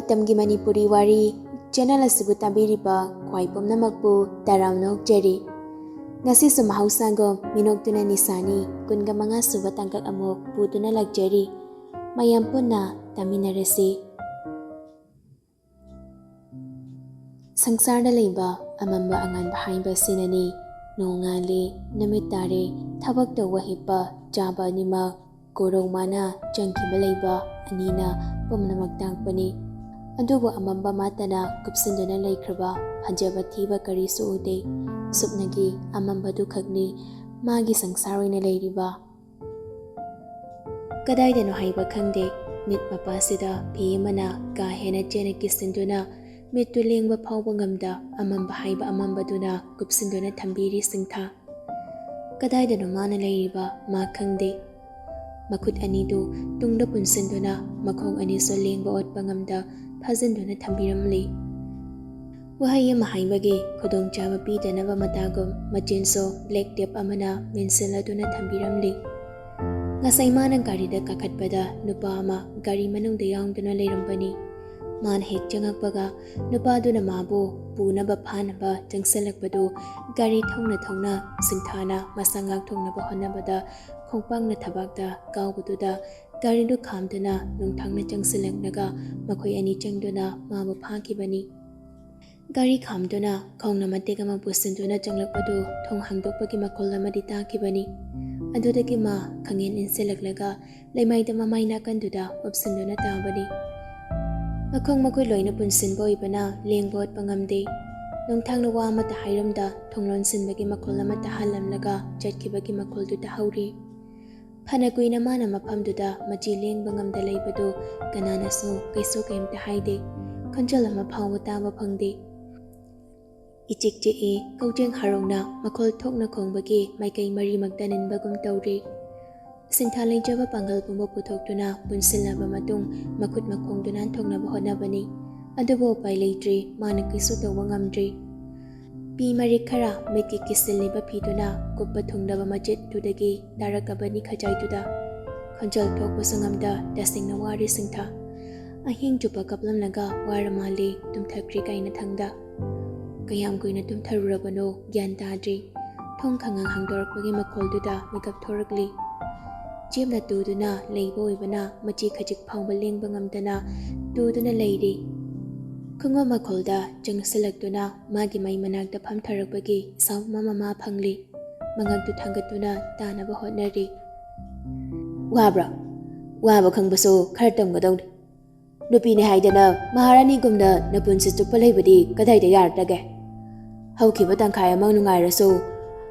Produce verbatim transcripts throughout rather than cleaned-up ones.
ꯃꯇꯝꯒꯤ ꯃꯅꯤꯄꯨꯔꯤ ꯋꯥꯔꯤ ꯆꯦꯅꯦꯜ ꯑꯁꯤꯕꯨ ꯇꯥꯕꯤꯔꯤꯕ ꯈ꯭ꯋꯥꯏ ꯄꯨꯝꯅꯃꯛꯄꯨ ꯇꯔꯥꯝꯅ ꯑꯣꯛꯆꯔꯤ꯫ ꯉꯁꯤꯁꯨ ꯃꯍꯧꯁꯥꯒꯨꯝ ꯃꯤꯅꯣꯛꯇꯨꯅ ꯅꯤꯁꯥꯅꯤ ꯀꯨꯟꯒ ꯃꯉꯥ ꯁꯨꯕ ꯇꯥꯡꯀꯛ ꯑꯃꯨꯛ ꯄꯨꯗꯨꯅ ꯂꯥꯛꯆꯔꯤ꯫ ꯃꯌꯥꯝ ꯄꯨꯟꯅ ꯇꯥꯃꯤꯟꯅꯔꯁꯤ꯫ ꯁꯪꯁꯥꯔꯗ ꯂꯩꯕ ꯑꯃꯝꯕ ꯑꯉꯥꯟꯕ ꯍꯥꯏꯕ ꯑꯁꯤꯅꯅꯤ꯫ ꯅꯣꯡꯉꯥꯜꯂꯤ, ꯅꯨꯃꯤꯠ ꯇꯥꯔꯦ, ꯊꯕꯛ ꯇꯧꯕ, ꯍꯤꯞꯄ, ꯆꯥꯕ ꯑꯅꯤꯃꯛ ꯀꯣꯔꯧ ꯃꯥꯅ ꯆꯪꯈꯤꯕ ꯂꯩꯕ ꯑꯅꯤꯅ ꯄꯨꯝꯅꯃꯛ ꯇꯥꯛꯄꯅꯤ꯫ ꯑꯗꯨꯕꯨ ꯑꯃꯝꯕ ꯃꯥꯇꯅ ꯀꯨꯞꯁꯤꯟꯗꯨꯅ ꯂꯩꯈ꯭ꯔꯕ ꯐꯖꯕ ꯊꯤꯕ ꯀꯔꯤꯁꯨ ꯎꯗꯦ꯫ ꯁꯨꯞꯅꯒꯤ ꯑꯃꯝꯕꯗꯨ ꯈꯛꯅꯤ ꯃꯥꯒꯤ ꯁꯪꯁꯥꯔ ꯑꯣꯏꯅ ꯂꯩꯔꯤꯕ꯫ ꯀꯗꯥꯏꯗꯅꯣ ꯍꯥꯏꯕ ꯈꯪꯗꯦ, ꯃꯤꯠ ꯃꯄꯥꯁꯤꯗ ꯐꯤ ꯑꯃꯅ ꯀꯥ ꯍꯦꯟꯅ ꯆꯦꯅ ꯀꯤꯁꯤꯟꯗꯨꯅ ꯃꯤꯠꯇꯨ ꯂꯦꯡꯕ ꯐꯥꯎꯕ ꯉꯝꯗ ꯑꯃꯝꯕ ꯍꯥꯏꯕ ꯑꯃꯝꯕꯗꯨꯅ ꯀꯨꯞꯁꯤꯟꯗꯨꯅ ꯊꯝꯕꯤꯔꯤ ꯁꯤꯡꯊꯥ꯫ ꯀꯗꯥꯏꯗꯅꯣ ꯃꯥꯅ ꯂꯩꯔꯤꯕ ꯃꯥ ꯈꯪꯗꯦ꯫ ꯃꯈꯨꯠ ꯑꯅꯤꯗꯨ ꯇꯨꯡꯗ ꯄꯨꯟꯁꯤꯟꯗꯨꯅ ꯃꯈꯣꯡ ꯑꯅꯤꯁꯨ ꯂꯦꯡꯕ ꯑꯣꯠꯄ ꯉꯝꯗ ꯐꯥꯖꯤꯟꯗꯨꯅ ꯊꯝꯕꯤꯔꯝꯂꯤ꯫ ꯋꯥꯍꯩ ꯑꯃ ꯍꯥꯏꯕꯒꯤ ꯈꯨꯗꯣꯡꯆꯥꯕ ꯄꯤꯗꯅꯕ ꯃꯇꯥꯒꯨꯝ ꯃꯆꯤꯟꯁꯨ ꯕ꯭ꯂꯦꯛ ꯇꯦꯞ ꯑꯃꯅ ꯃꯦꯟꯁꯤꯜꯂꯗꯨꯅ ꯊꯝꯕꯤꯔꯝꯂꯤ꯫ ꯉꯁꯥꯏ ꯃꯥꯅ ꯒꯥꯔꯤꯗ ꯀꯥꯈꯠꯄꯗ ꯅꯨꯄꯥ ꯑꯃ ꯒꯥꯔꯤ ꯃꯅꯨꯡꯗ ꯌꯥꯎꯗꯨꯅ ꯂꯩꯔꯝꯕꯅꯤ꯫ ꯃꯥꯅ ꯍꯦꯛ ꯆꯪꯉꯛꯄꯒ ꯅꯨꯄꯥꯗꯨꯅ ꯃꯥꯕꯨ ꯄꯨꯅꯕ ꯐꯥꯅꯕ ꯆꯪꯁꯤꯜꯂꯛꯄꯗꯨ ꯒꯥꯔꯤ ꯊꯧꯅ ꯊꯧꯅ ꯁꯤꯡꯊꯥꯅ ꯃꯁꯥ ꯉꯥꯛꯊꯣꯛꯅꯕ ꯍꯣꯠꯅꯕꯗ ꯈꯣꯡꯄꯥꯛꯅ ꯊꯕꯥꯛꯇ ꯀꯥꯎꯕꯗꯨꯗ ꯒꯥꯔꯤꯗꯨ ꯈꯥꯝꯗꯨꯅ ꯅꯨꯡꯊꯪꯅ ꯆꯪꯁꯤꯜꯂꯛꯂꯒ ꯃꯈꯣꯏ ꯑꯅꯤ ꯆꯪꯗꯨꯅ ꯃꯥꯕꯨ ꯐꯥꯈꯤꯕꯅꯤ꯫ ꯒꯥꯔꯤ ꯈꯥꯝꯗꯨꯅ ꯈꯣꯡꯅ ꯃꯇꯦꯛ ꯑꯃ ꯄꯨꯁꯤꯟꯗꯨꯅ ꯆꯪꯂꯛꯄꯗꯨ ꯊꯣꯡ ꯍꯥꯡꯗꯣꯛꯄꯒꯤ ꯃꯈꯣꯜ ꯑꯃꯗꯤ ꯇꯥꯈꯤꯕꯅꯤ꯫ ꯑꯗꯨꯗꯒꯤ ꯃꯥ ꯈꯪꯌꯦꯟ ꯏꯟꯁꯤꯜꯂꯛꯂꯒ ꯂꯩꯃꯥꯏꯗ ꯃꯃꯥꯏ ꯅꯥꯀꯟꯗꯨꯗ ꯎꯞꯁꯤꯟꯗꯨꯅ ꯇꯥꯕꯅꯤ꯫ ꯃꯈꯣꯡ ꯃꯈꯨꯠ ꯂꯣꯏꯅ ꯄꯨꯟꯁꯤꯟꯕ ꯑꯣꯏꯕꯅ ꯂꯦꯡꯕ ꯑꯣꯠꯄ ꯉꯝꯗꯦ꯫ ꯅꯣꯡꯊꯥꯡꯅ ꯋꯥ ꯑꯃꯠꯇ ꯍꯥꯏꯔꯝꯗ ꯊꯣꯡ ꯂꯣꯟꯁꯤꯟꯕꯒꯤ ꯃꯈꯣꯜ ꯑꯃ ꯇꯥꯍꯜꯂꯝꯂꯒ ꯆꯠꯈꯤꯕꯒꯤ ꯃꯈꯣꯜꯗꯨ ꯇꯥꯍꯧꯔꯤ꯫ ꯐꯅ ꯀꯨꯏꯅ ꯃꯥꯅ ꯃꯐꯝꯗꯨꯗ ꯃꯆꯤ ꯂꯦꯡꯕ ꯉꯝꯗ ꯂꯩꯕꯗꯨ ꯀꯅꯥꯅꯁꯨ ꯀꯩꯁꯨ ꯀꯩꯝꯇ ꯍꯥꯏꯗꯦ꯫ ꯈꯣꯟꯖꯦꯜ ꯑꯃ ꯐꯥꯎꯕ ꯇꯥꯕ ꯐꯪꯗꯦ꯫ ꯏꯆꯤꯛ ꯆꯤꯛꯏ, ꯀꯧꯖꯦꯡ ꯍꯔꯥꯎꯅ ꯃꯈꯣꯜ ꯊꯣꯛꯅ ꯈꯣꯡꯕꯒꯤ ꯃꯥꯏꯀꯩ ꯃꯔꯤꯃꯛꯇ ꯅꯤꯟꯕꯒꯨꯝ ꯇꯧꯔꯤ꯫ ꯁꯤꯡꯊꯥ ꯂꯩꯖꯕ ꯄꯥꯡꯒꯜ ꯄꯨꯝꯕ ꯄꯨꯊꯣꯛꯇꯨꯅ ꯄꯨꯟꯁꯤꯜꯂꯕ ꯃꯇꯨꯡ ꯃꯈꯨꯠ ꯃꯈꯣꯡꯗꯨ ꯅꯥꯟꯊꯣꯛꯅꯕ ꯍꯣꯠꯅꯕꯅꯤ꯫ ꯑꯗꯨꯕꯨ ꯎꯄꯥꯏ ꯂꯩꯇ꯭ꯔꯤ, ꯃꯥꯅ ꯀꯩꯁꯨ ꯇꯧꯕ ꯉꯝꯗ꯭ꯔꯤ꯫ ꯄꯤ ꯃꯔꯤꯛ ꯈꯔ ꯃꯤꯠꯀꯤ ꯀꯤꯁꯤꯜꯂꯤꯕ ꯐꯤꯗꯨꯅ ꯀꯨꯞꯄ ꯊꯨꯡꯂꯕ ꯃꯆꯦꯠꯇꯨꯗꯒꯤ ꯇꯥꯔꯛꯂꯕꯅꯤ ꯈꯖꯥꯏꯗꯨꯗ꯫ ꯈꯣꯟꯖꯦꯜ ꯊꯣꯛꯄꯁꯨ ꯉꯝꯗ ꯇꯁꯦꯡꯅ ꯋꯥꯔꯦ ꯁꯤꯡꯊꯥ꯫ ꯑꯍꯤꯡ ꯆꯨꯞꯄ ꯀꯞꯂꯝꯂꯒ ꯋꯥꯔ ꯃꯥꯜꯂꯤ, ꯇꯨꯝꯊꯈ꯭ꯔꯦ ꯀꯥꯏꯅꯊꯪꯗ꯫ ꯀꯌꯥꯝ ꯀꯨꯏꯅ ꯇꯨꯝꯊꯔꯨꯔꯕꯅꯣ ꯒ꯭ꯌꯥꯟ ꯇꯥꯗ꯭ꯔꯤ꯫ ꯊꯣꯡ ꯈꯪꯉꯥꯡ ꯍꯥꯡꯗꯣꯔꯛꯄꯒꯤ ꯃꯈꯣꯜꯗꯨꯗ ꯃꯤꯀꯞ ꯊꯣꯔꯛꯂꯤ꯫ ꯆꯦꯞꯅ ꯇꯨꯗꯨꯅ ꯂꯩꯕ ꯑꯣꯏꯕꯅ ꯃꯆꯤ ꯈꯖꯤꯛ ꯐꯥꯎꯕ ꯂꯦꯡꯕ ꯉꯝꯗꯅ ꯇꯨꯗꯨꯅ ꯂꯩꯔꯤ꯫ ꯈꯣꯡꯉꯨꯞ ꯃꯈꯣꯜꯗ ꯆꯪꯁꯤꯜꯂꯛꯇꯨꯅ ꯃꯥꯒꯤ ꯃꯩ ꯃꯅꯥꯛꯇ ꯐꯝꯊꯔꯛꯄꯒꯤ ꯏꯁꯥꯎ ꯑꯃ ꯃꯃꯥ ꯐꯪꯂꯤ꯫ ꯃꯉꯛꯇꯨ ꯊꯥꯡꯒꯠꯇꯨꯅ ꯇꯥꯅꯕ ꯍꯣꯠꯅꯔꯤ꯫ "ꯋꯥꯕ꯭ꯔꯣ? ꯋꯥꯕ ꯈꯪꯕꯁꯨ ꯈꯔ ꯇꯝꯒꯗꯧꯅꯤ꯫ ꯅꯨꯄꯤꯅꯦ ꯍꯥꯏꯗꯅ ꯃꯍꯥꯔꯥꯅꯤꯒꯨꯝꯅ ꯅꯄꯨꯟꯁꯤ ꯆꯨꯞꯄ ꯂꯩꯕꯗꯤ ꯀꯗꯥꯏꯗ ꯌꯥꯔꯛꯇꯒꯦ? ꯍꯧꯈꯤꯕ ꯇꯪꯈꯥꯏ ꯑꯃ ꯅꯨꯡꯉꯥꯏꯔꯁꯨ,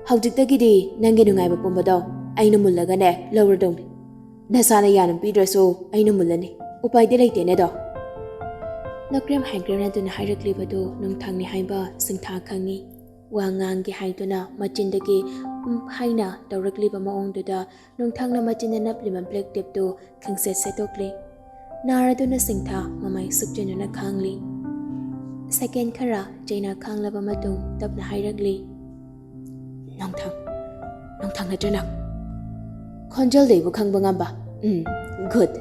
ꯍꯧꯖꯤꯛꯇꯒꯤꯗꯤ ꯅꯪꯒꯤ ꯅꯨꯡꯉꯥꯏꯕ ꯄꯨꯝꯕꯗꯣ ꯑꯩꯅ ꯃꯨꯜꯂꯒꯅꯦ ꯂꯧꯔꯗꯧꯅꯤ꯫ ꯅꯁꯥꯅ ꯌꯥꯅ ꯄꯤꯗ꯭ꯔꯁꯨ ꯑꯩꯅ ꯃꯨꯜꯂꯅꯤ꯫ ꯎꯄꯥꯏꯗꯤ ꯂꯩꯇꯦꯅꯦꯗꯣ꯫" ꯅꯀ꯭ꯔꯦꯝ ꯍꯥꯏꯒ꯭ꯔꯦꯝꯅꯗꯨꯅ ꯍꯥꯏꯔꯛꯂꯤꯕꯗꯨ ꯅꯣꯡꯊꯥꯡꯅꯤ ꯍꯥꯏꯕ ꯁꯤꯡꯊꯥ ꯈꯪꯉꯤ꯫ ꯋꯥ ꯉꯥꯡꯒꯦ ꯍꯥꯏꯗꯨꯅ ꯃꯆꯤꯟꯗꯒꯤ "ꯎꯝ" ꯍꯥꯏꯅ ꯇꯧꯔꯛꯂꯤꯕ ꯃꯑꯣꯡꯗꯨꯗ ꯅꯣꯡꯊꯥꯡꯅ ꯃꯆꯤꯟꯗ ꯅꯞꯂꯤꯕ ꯕ꯭ꯂꯦꯛ ꯇꯦꯞꯇꯨ ꯈꯪꯁꯦꯠ ꯁꯦꯠꯇꯣꯛꯂꯤ꯫ ꯅꯥꯔꯗꯨꯅ ꯁꯤꯡꯊꯥ ꯃꯃꯥꯏ ꯁꯨꯞꯆꯟꯗꯨꯅ ꯈꯥꯡꯂꯤ꯫ ꯁꯦꯀꯦꯟ ꯈꯔ ꯆꯩꯅꯥ ꯈꯥꯡꯂꯕ ꯃꯇꯨꯡ ꯇꯞꯅ ꯍꯥꯏꯔꯛꯂꯤ꯫ "ꯅꯣꯡꯊꯥꯡ, ꯅꯣꯡꯊꯥꯡ ꯅꯠꯇ꯭ꯔ ꯅꯪ?" "ꯈꯣꯟꯖꯦꯜꯗꯩꯕꯨ ꯈꯪꯕ ꯉꯝꯕ꯫ ꯎꯝ, good꯫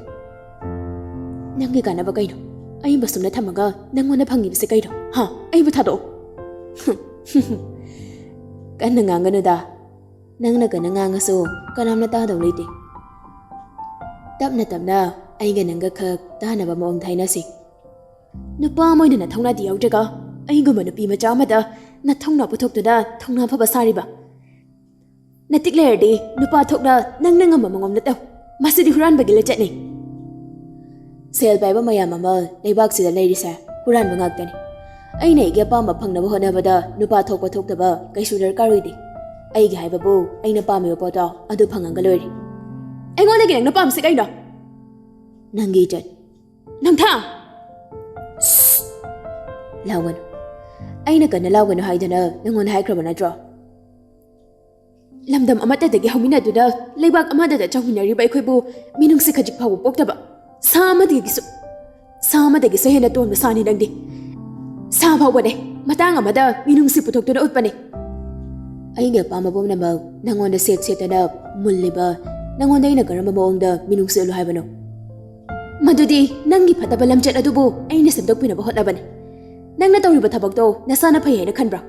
ꯅꯪꯒꯤ ꯀꯥꯟꯅꯕ ꯀꯩꯅꯣ? ꯑꯏꯕ ꯁꯨꯝꯅ ꯊꯝꯃꯒ ꯅꯪꯉꯣꯟꯗ ꯐꯪꯉꯤꯕꯁꯦ ꯀꯩꯅꯣ? ꯍꯥ? ꯑꯩꯕꯨ ꯊꯥꯗꯣꯛꯑꯣ꯫" "ꯀꯟꯅ ꯉꯥꯡꯒꯅꯨꯗ꯫ ꯅꯪꯅ ꯀꯟꯅ ꯉꯥꯡꯉꯁꯨ ꯀꯅꯥꯝꯅ ꯇꯥꯗꯧ ꯂꯩꯇꯦ꯫ ꯇꯞꯅ ꯇꯞꯅ ꯑꯩꯒ ꯅꯪꯒ ꯈꯛ ꯇꯥꯅꯕ ꯃꯑꯣꯡꯗ ꯍꯥꯏꯅꯁꯤ꯫ ꯅꯨꯄꯥ ꯑꯃ ꯑꯣꯏꯅ ꯅꯊꯧꯅꯥꯗꯤ ꯌꯥꯎꯗ꯭ꯔꯒ ꯑꯩꯒꯨꯝꯕ ꯅꯨꯄꯤ ꯃꯆꯥ ꯑꯃꯗ ꯅꯊꯧꯅꯥ ꯄꯨꯊꯣꯛꯇꯨꯅ ꯊꯧꯅꯥ ꯐꯕ ꯁꯥꯔꯤꯕ꯫ ꯅꯇꯤꯛ ꯂꯩꯔꯗꯤ ꯅꯨꯄꯥ ꯊꯣꯛꯅ ꯅꯪꯅ ꯉꯝꯕ ꯃꯉꯣꯝꯗ ꯇꯧ꯫ ꯃꯁꯤꯗꯤ ꯍꯨꯔꯥꯟꯕꯒꯤ ꯂꯤꯆꯠꯅꯤ꯫" "ꯁꯦꯜ ꯄꯥꯏꯕ ꯃꯌꯥꯝ ꯑꯃ ꯂꯩꯕꯥꯛꯁꯤꯗ ꯂꯩꯔꯤꯁꯦ ꯍꯨꯔꯥꯟꯕ ꯉꯥꯛꯇꯅꯤ꯫ ꯑꯩꯅ ꯑꯩꯒꯤ ꯑꯄꯥꯝꯕ ꯐꯪꯅꯕ ꯍꯣꯠꯅꯕꯗ ꯅꯨꯄꯥ ꯊꯣꯛꯄ ꯊꯣꯛꯇꯕ ꯀꯩꯁꯨ ꯗꯔꯀꯥꯔ ꯑꯣꯏꯗꯦ꯫ ꯑꯩꯒꯤ ꯍꯥꯏꯕꯕꯨ ꯑꯩꯅ ꯄꯥꯝꯃꯤꯕ ꯄꯣꯠꯇꯣ ꯑꯗꯨ ꯐꯪꯉꯒ ꯂꯣꯏꯔꯦ꯫" "ꯑꯩꯉꯣꯟꯗꯒꯤ ꯅꯪꯅ ꯄꯥꯝꯃꯤꯁꯦ ꯀꯩꯅꯣ?" "ꯅꯪꯒꯤ ꯏꯖꯠ꯫" "ꯅꯣꯡꯊꯥꯡ!" "ꯁꯁ! ꯂꯥꯎꯒꯅꯨ꯫ ꯑꯩꯅ ꯀꯟꯅ ꯂꯥꯎꯒꯅꯨ ꯍꯥꯏꯗꯅ ꯅꯪꯉꯣꯟꯗ ꯍꯥꯏꯈ꯭ꯔꯕ ꯅꯠꯇ꯭ꯔꯣ? ꯂꯝꯗꯝ ꯑꯃꯠꯇꯗꯒꯤ ꯍꯧꯃꯤꯟꯅꯗꯨꯅ ꯂꯩꯕꯥꯛ ꯑꯃꯗꯇ ꯆꯪꯃꯤꯟꯅꯔꯤꯕ ꯑꯩꯈꯣꯏꯕꯨ ꯃꯤꯅꯨꯡꯁꯤ ꯈꯖꯤꯛ ꯐꯥꯎꯕ ꯄꯣꯛꯇꯕ ꯁꯥ ꯑꯃꯗꯒꯤꯁꯨ, ꯁꯥ ꯑꯃꯗꯒꯤꯁꯨ ꯍꯦꯟꯅ ꯇꯣꯟꯕ ꯁꯥꯅꯤ ꯅꯪꯗꯤ꯫ ꯁꯥ ꯐꯥꯎꯕꯅꯦ ꯃꯇꯥꯡ ꯑꯃꯗ ꯃꯤꯅꯨꯡꯁꯤ ꯄꯨꯊꯣꯛꯇꯨꯅ ꯎꯠꯄꯅꯦ꯫" "ꯑꯩꯒꯤ ꯑꯄꯥꯝꯕ ꯄꯨꯝꯅꯃꯛ ꯅꯪꯉꯣꯟꯗ ꯁꯦꯠ ꯁꯦꯠꯇꯅ ꯃꯨꯜꯂꯤꯕ ꯅꯪꯉꯣꯟꯗ ꯑꯩꯅ ꯀꯔꯝꯕ ꯃꯑꯣꯡꯗ ꯃꯤꯅꯨꯡꯁꯤ ꯎꯠꯂꯨ ꯍꯥꯏꯕꯅꯣ?" ꯃꯗꯨꯗꯤ ꯅꯪꯒꯤ ꯐꯠꯇꯕ ꯂꯝꯆꯠ ꯑꯗꯨꯕꯨ ꯑꯩꯅ ꯁꯦꯝꯗꯣꯛꯄꯤꯅꯕ ꯍꯣꯠꯅꯕꯅꯤ꯫ ꯅꯪꯅ ꯇꯧꯔꯤꯕ ꯊꯕꯛꯇꯣ ꯅꯁꯥꯅ ꯐꯩ ꯍꯥꯏꯅ ꯈꯟꯕ꯭ꯔꯥ?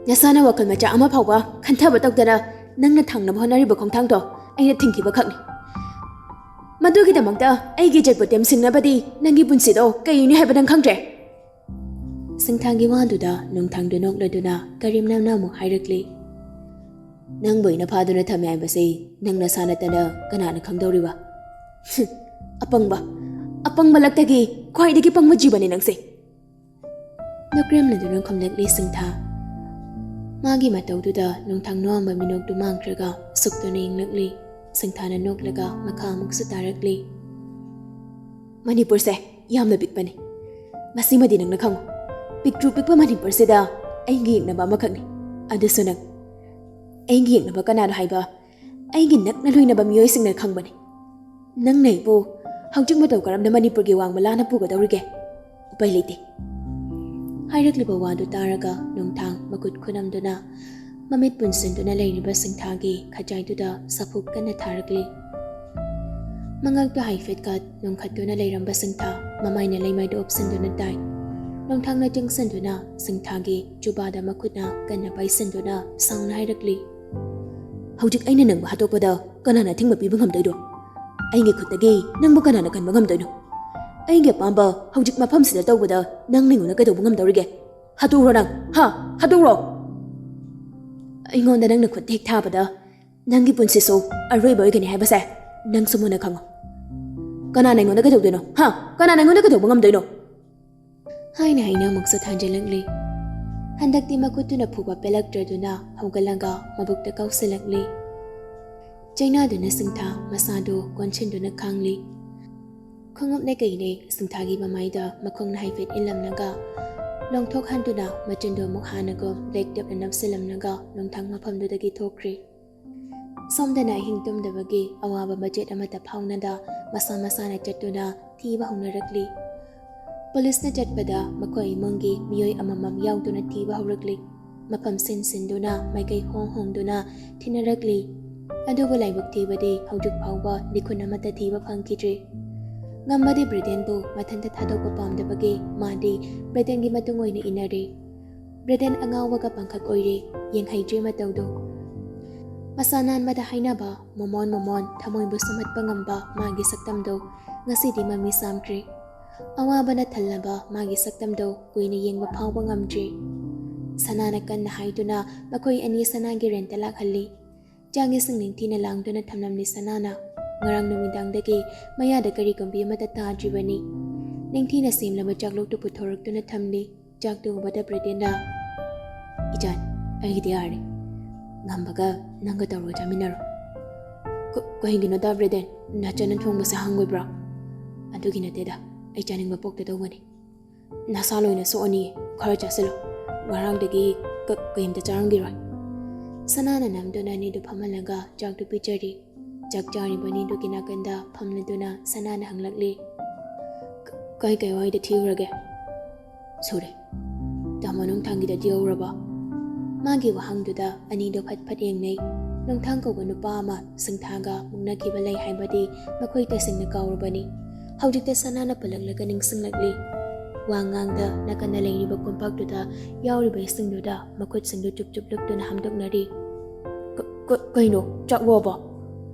ꯅꯁꯥꯅ ꯋꯥꯈꯜ ꯃꯆꯥ ꯑꯃ ꯐꯥꯎꯕ ꯈꯟꯊꯕ ꯇꯧꯗꯅ ꯅꯪꯅ ꯊꯥꯡꯅꯕ ꯍꯣꯠꯅꯔꯤꯕ ꯈꯣꯡꯊꯥꯡꯗꯣ ꯑꯩꯅ ꯊꯤꯡꯈꯤꯕ ꯈꯛꯅꯤ꯫ ꯃꯗꯨꯒꯤꯗꯃꯛꯇ ꯑꯩꯒꯤ ꯏꯖꯠꯄꯨ ꯇꯦꯝꯁꯤꯡꯅꯕꯗꯤ ꯅꯪꯒꯤ ꯄꯨꯟꯁꯤꯗꯣ ꯀꯩꯅꯤ ꯍꯥꯏꯕ ꯅꯪ ꯈꯪꯗ꯭ꯔꯦ꯫ ꯁꯤꯡꯊꯥꯒꯤ ꯋꯥꯗꯨꯗ ꯅꯣꯡꯊꯥꯡꯗꯨ ꯅꯣꯛꯂꯗꯨꯅ ꯀꯔꯤꯝꯅꯝꯅ ꯑꯃꯨꯛ ꯍꯥꯏꯔꯛꯂꯤ, "ꯅꯪꯕꯨ ꯑꯩꯅ ꯐꯥꯗꯨꯅ ꯊꯝꯃꯦ ꯍꯥꯏꯕꯁꯤ ꯅꯪ ꯅꯁꯥ ꯅꯠꯇꯅ ꯀꯅꯥꯅ ꯈꯪꯗꯧꯔꯤꯕ?" "ꯑꯄꯪꯕ, ꯑꯄꯪꯕ ꯂꯛꯇꯒꯤ ꯈ꯭ꯋꯥꯏꯗꯒꯤ ꯄꯪꯕ ꯖꯤꯕꯅꯤ ꯅꯪꯁꯦ꯫" ꯅꯣꯛꯔꯝꯂꯗꯨꯅ ꯈꯨꯝꯂꯛꯂꯤ ꯁꯤꯡꯊꯥ꯫ ꯃꯥꯒꯤ ꯃꯇꯧꯗꯨꯗ ꯅꯣꯡꯊꯥꯡ ꯅꯣꯛꯑꯝꯕ ꯃꯤꯅꯣꯛꯇꯨ ꯃꯥꯡꯈ꯭ꯔꯒ ꯁꯨꯛꯇꯨꯅ ꯌꯦꯡꯂꯛꯂꯤ꯫ ꯁꯤꯡꯊꯥꯅ ꯅꯣꯛꯂꯒ ꯃꯈꯥ ꯑꯃꯨꯛꯁꯨ ꯇꯥꯔꯛꯂꯤ, "ꯃꯅꯤꯄꯨꯔꯁꯦ ꯌꯥꯝꯅ ꯄꯤꯛꯄꯅꯤ꯫ ꯃꯁꯤꯃꯗꯤ ꯅꯪꯅ ꯈꯪꯉꯨ꯫ ꯄꯤꯛꯇ꯭ꯔꯨ ꯄꯤꯛꯄ ꯃꯅꯤꯄꯨꯔꯁꯤꯗ ꯑꯩꯒꯤ ꯌꯦꯛꯅꯕ ꯑꯃꯈꯛꯅꯤ꯫ ꯑꯗꯨꯁꯨ ꯅꯪ꯫ ꯑꯩꯒꯤ ꯌꯦꯛꯅꯕ ꯀꯅꯥꯅꯣ ꯍꯥꯏꯕ ꯑꯩꯒꯤ ꯅꯛꯅ ꯂꯣꯏꯅꯕ ꯃꯤꯑꯣꯏꯁꯤꯡꯅ ꯈꯪꯕꯅꯤ꯫ ꯅꯪꯅ ꯑꯩꯕꯨ ꯍꯧꯖꯤꯛ ꯃꯇꯧ ꯀꯔꯝꯅ ꯃꯅꯤꯄꯨꯔꯒꯤ ꯋꯥꯡꯃ ꯂꯥꯟꯅ ꯄꯨꯒꯗꯧꯔꯤꯒꯦ? ꯎꯄꯥꯏ ꯂꯩꯇꯦ꯫" ꯍꯥꯏꯔꯛꯂꯤꯕ ꯋꯥꯗꯨ ꯇꯥꯔꯒ ꯅꯣꯡꯊꯥꯡ ꯃꯈꯨꯠ ꯈꯨꯅꯝꯗꯨꯅ ꯃꯃꯤꯠ ꯄꯨꯟꯁꯤꯟꯗꯨꯅ ꯂꯩꯔꯤꯕ ꯁꯤꯡꯊꯥꯒꯤ ꯈꯖꯥꯏꯗꯨꯗ ꯁꯥꯐꯨ ꯀꯟꯅ ꯊꯥꯔꯛꯂꯤ꯫ ꯃꯉꯛꯇ ꯍꯥꯏꯐꯦꯠ ꯀꯠ ꯅꯣꯡꯈꯠꯇꯨꯅ ꯂꯩꯔꯝꯕ ꯁꯤꯡꯊꯥ ꯃꯃꯥꯏꯅ ꯂꯩꯃꯥꯏꯗ ꯑꯣꯞꯁꯤꯟꯗꯨꯅ ꯇꯥꯏ꯫ ꯅꯣꯡꯊꯥꯡꯅ ꯆꯪꯁꯤꯟꯗꯨꯅ ꯁꯤꯡꯊꯥꯒꯤ ꯖꯨꯕꯥꯗ ꯃꯈꯨꯠꯅ ꯀꯟꯅ ꯄꯥꯏꯁꯤꯟꯗꯨꯅ ꯁꯥꯎꯅ ꯍꯥꯏꯔꯛꯂꯤ, "ꯍꯧꯖꯤꯛ ꯑꯩꯅ ꯅꯪꯕꯨ ꯍꯥꯠꯇꯣꯛꯄꯗ ꯀꯅꯥꯅ ꯑꯊꯤꯡꯕ ꯄꯤꯕ ꯉꯝꯗꯣꯏꯅꯣ? ꯑꯩꯒꯤ ꯈꯨꯠꯇꯒꯤ ꯅꯪꯕꯨ ꯀꯅꯥꯅ ꯀꯟꯕ ꯉꯝꯗꯣꯏꯅꯣ? ꯑꯩꯒꯤ ꯑꯄꯥꯝꯕ ꯍꯧꯖꯤꯛ ꯃꯐꯝꯁꯤꯗ ꯇꯧꯕꯗ ꯅꯪ ꯑꯩꯉꯣꯟꯗ ꯀꯩꯗꯧꯕ ꯉꯝꯗꯧꯔꯤꯒꯦ? ꯍꯥꯠꯇꯣꯛꯎꯔꯣ ꯅꯪ, ꯍꯥ? ꯍꯥꯠꯇꯣꯛꯎꯔꯣ!" "ꯑꯩꯉꯣꯟꯗ ꯅꯪꯅ ꯈꯨꯠ ꯍꯦꯛ ꯊꯥꯕꯗ ꯅꯪꯒꯤ ꯄꯨꯟꯁꯤꯁꯨ ꯑꯔꯣꯏꯕ ꯑꯣꯏꯒꯅꯤ ꯍꯥꯏꯕꯁꯦ ꯅꯪꯁꯨ ꯃꯨꯟꯅ ꯈꯪꯉꯨ꯫ ꯀꯅꯥꯅ ꯑꯩꯉꯣꯟꯗ ꯀꯩꯗꯧꯗꯣꯏꯅꯣ? ꯍꯥ? ꯀꯅꯥꯅ ꯑꯩꯉꯣꯟꯗ ꯀꯩꯗꯧꯕ ꯉꯝꯗꯣꯏꯅꯣ?" ꯍꯥꯏꯅ ꯍꯥꯏꯅ ꯑꯃꯨꯛꯁꯨ ꯊꯥꯖꯤꯜꯂꯛꯂꯤ꯫ ꯍꯟꯗꯛꯇꯤ ꯃꯈꯨꯠꯇꯨꯅ ꯐꯨꯕ ꯄꯦꯜꯂꯛꯇ꯭ꯔꯗꯨꯅ ꯍꯧꯒꯠꯂꯒ ꯃꯕꯨꯛꯇ ꯀꯥꯎꯁꯤꯜꯂꯛꯂꯤ꯫ ꯆꯩꯅꯥꯗꯨꯅ ꯁꯤꯡꯊꯥ ꯃꯁꯥꯗꯨ ꯀꯣꯟꯁꯤꯟꯗꯨꯅ ꯈꯥꯡꯂꯤ꯫ ꯈꯣꯡꯎꯞꯅ ꯀꯩꯅꯦ ꯁꯤꯡꯊꯥꯒꯤ ꯃꯃꯥꯏꯗ ꯃꯈꯣꯡꯅ ꯍꯥꯏꯐꯦꯠ ꯏꯜꯂꯝꯂꯒ ꯂꯣꯡꯊꯣꯛ ꯍꯟꯗꯨꯅ ꯃꯆꯤꯟꯗꯨ ꯑꯃꯨꯛ ꯍꯥꯟꯅꯒꯨꯝ ꯕ꯭ꯂꯦꯛ ꯇꯦꯞꯅ ꯅꯞꯁꯤꯜꯂꯝꯂꯒ ꯅꯣꯡꯊꯥꯡ ꯃꯐꯝꯗꯨꯗꯒꯤ ꯊꯣꯛꯈ꯭ꯔꯤ꯫ ꯁꯣꯝꯗꯅ ꯑꯍꯤꯡ ꯇꯨꯝꯗꯕꯒꯤ ꯑꯋꯥꯕ ꯃꯆꯦꯠ ꯑꯃꯠꯇ ꯐꯥꯎꯅꯗ ꯃꯁꯥ ꯃꯁꯥꯅ ꯆꯠꯇꯨꯅ ꯊꯤꯕ ꯍꯧꯅꯔꯛꯂꯤ꯫ ꯄꯨꯂꯤꯁꯅ ꯆꯠꯄꯗ ꯃꯈꯣꯏ ꯏꯃꯨꯡꯒꯤ ꯃꯤꯑꯣꯏ ꯑꯃꯃꯝ ꯌꯥꯎꯗꯨꯅ ꯊꯤꯕ ꯍꯧꯔꯛꯂꯤ꯫ ꯃꯐꯝ ꯁꯤꯟ ꯁꯤꯟꯗꯨꯅ ꯃꯥꯏꯀꯩ ꯍꯣꯡ ꯍꯣꯡꯗꯨꯅ ꯊꯤꯅꯔꯛꯂꯤ꯫ ꯑꯗꯨꯕꯨ ꯂꯥꯏꯕꯛ ꯊꯤꯕꯗꯤ ꯍꯧꯖꯤꯛ ꯐꯥꯎꯕ ꯂꯤꯈꯨꯟ ꯑꯃꯠꯇ ꯊꯤꯕ ꯐꯪꯈꯤꯗ꯭ꯔꯤ꯫ ꯉꯝꯕꯗꯤ ꯕ꯭ꯔꯦꯗꯦꯟꯕꯨ ꯃꯊꯟꯇ ꯊꯥꯗꯣꯛꯄ ꯄꯥꯝꯗꯕꯒꯤ ꯃꯥꯗꯤ ꯕ꯭ꯔꯦꯗꯦꯟꯒꯤ ꯃꯇꯨꯡ ꯑꯣꯏꯅ ꯏꯟꯅꯔꯦ꯫ ꯕ꯭ꯔꯦꯗꯦꯟ ꯑꯉꯥꯎꯕꯒ ꯄꯥꯡꯈꯛ ꯑꯣꯏꯔꯦ, ꯌꯦꯡꯍꯩꯗ꯭ꯔꯦ ꯃꯇꯧꯗꯨ꯫ ꯃꯁꯥ ꯅꯥꯟꯕꯗ ꯍꯥꯏꯅꯕ ꯃꯣꯃꯣꯟ ꯃꯣꯃꯣꯟ ꯊꯃꯣꯏꯕꯨ ꯁꯨꯝꯍꯠꯄ ꯉꯝꯕ ꯃꯥꯒꯤ ꯁꯛꯇꯝꯗꯨ ꯉꯁꯤꯗꯤ ꯃꯃꯤ ꯁꯥꯝꯈ꯭ꯔꯦ꯫ ꯑꯋꯥꯕꯅ ꯊꯜꯂꯕ ꯃꯥꯒꯤ ꯁꯛꯇꯝꯗꯨ ꯀꯨꯏꯅ ꯌꯦꯡꯕ ꯐꯥꯎꯕ ꯉꯝꯗ꯭ꯔꯦ꯫ ꯁꯅꯥꯅ ꯀꯟꯅ ꯍꯥꯏꯗꯨꯅ ꯃꯈꯣꯏ ꯑꯅꯤ ꯁꯅꯥꯒꯤ ꯔꯦꯟꯇ ꯂꯥꯛꯍꯜꯂꯤ꯫ ꯆꯥꯛ ꯏꯁꯤꯡ ꯅꯤꯡꯊꯤꯅ ꯂꯥꯡꯗꯨꯅ ꯊꯝꯂꯝꯂꯤ ꯁꯅꯥꯅ꯫ ꯉꯔꯥꯡ ꯅꯨꯃꯤꯗꯥꯡꯗꯒꯤ ꯃꯌꯥꯗ ꯀꯔꯤꯒꯨꯝꯕꯤ ꯑꯃꯠꯇ ꯇꯥꯗ꯭ꯔꯤꯕꯅꯤ꯫ ꯅꯤꯡꯊꯤꯅ ꯁꯦꯝꯂꯕ ꯆꯥꯛꯂꯣꯛꯇꯨ ꯄꯨꯊꯣꯔꯛꯇꯨꯅ ꯊꯝꯂꯤ꯫ ꯆꯥꯛꯇꯨ ꯎꯕꯗ ꯕ꯭ꯔꯦꯗꯦꯟꯅ, "ꯏꯆꯥꯟ, ꯑꯩꯒꯤꯗꯤ ꯌꯥꯔꯦ꯫ ꯉꯝꯕꯒ ꯅꯪꯒ ꯇꯧꯔꯒ ꯆꯥꯃꯤꯟꯅꯔꯣ꯫" "ꯀ-, ꯀꯩꯒꯤꯅꯣꯗ ꯕ꯭ꯔꯦꯗꯦꯟ, ꯅꯆꯟꯅ ꯊꯣꯡꯕꯁꯦ ꯍꯪꯒꯣꯏꯕ꯭ꯔꯣ?" "ꯑꯗꯨꯒꯤ ꯅꯠꯇꯦꯗ, ꯑꯩ ꯆꯥꯅꯤꯡꯕ ꯄꯣꯛꯇ ꯇꯧꯕꯅꯤ꯫ ꯅꯁꯥ ꯂꯣꯏꯅ ꯁꯣꯛꯑꯅꯤ, ꯈꯔ ꯆꯥꯁꯤꯜꯂꯣ꯫ ꯉꯔꯥꯡꯗꯒꯤ ꯀ-, ꯀꯩꯝꯇ ꯆꯥꯔꯝꯈꯤꯔꯣꯏ꯫" ꯁꯅꯥꯅ ꯅꯝꯗꯨꯅ ꯑꯅꯤꯗꯨ ꯐꯝꯍꯜꯂꯒ ꯆꯥꯛꯇꯨ ꯄꯤꯖꯔꯤ꯫ ꯆꯥꯛ ꯆꯥꯔꯤꯕ ꯑꯅꯤꯗꯨꯒꯤ ꯅꯥꯀꯟꯗ ꯐꯝꯂꯗꯨꯅ ꯁꯅꯥꯅ ꯍꯪꯂꯛꯂꯤ, "ꯀ-, ꯀꯩ ꯀꯩ ꯋꯥꯏꯗ ꯊꯤꯔꯨꯔꯒꯦ?" "ꯁꯨꯔꯦ꯫ ꯇꯥꯃꯣ ꯅꯨꯡꯊꯥꯡꯒꯤꯗ ꯊꯤꯍꯧꯔꯕꯣ?" ꯃꯥꯒꯤ ꯋꯥꯍꯪꯗꯨꯗ ꯑꯅꯤꯗꯣ ꯐꯠ ꯐꯠ ꯌꯦꯡꯅꯩ꯫ ꯅꯨꯡꯊꯥꯡ ꯀꯧꯕ ꯅꯨꯄꯥ ꯑꯃ ꯁꯤꯡꯊꯥꯒ ꯃꯨꯛꯅꯈꯤꯕ ꯂꯩ ꯍꯥꯏꯕꯗꯤ ꯃꯈꯣꯏ ꯇꯁꯦꯡꯅ ꯀꯥꯎꯔꯕꯅꯤ꯫ ꯍꯧꯖꯤꯛꯇ ꯁꯅꯥꯅ ꯄꯜꯂꯛꯂꯒ ꯅꯤꯡꯁꯤꯡꯂꯛꯂꯤ꯫ ꯋꯥ ꯉꯥꯡꯗ ꯅꯥꯀꯟꯗ ꯂꯩꯔꯤꯕ ꯀꯣꯝꯄꯥꯛꯇꯨꯗ ꯌꯥꯎꯔꯤꯕ ꯏꯁꯤꯡꯗꯨꯗ ꯃꯈꯨꯠꯁꯤꯡꯗꯨ ꯆꯨꯞ ꯆꯨꯞ ꯂꯨꯞꯇꯨꯅ ꯍꯥꯝꯗꯣꯛꯅꯔꯤ꯫ "ꯀ-, ꯀ-, ꯀꯩꯅꯣ, ꯆꯥꯛ ꯂꯣꯏꯔꯕꯣ?"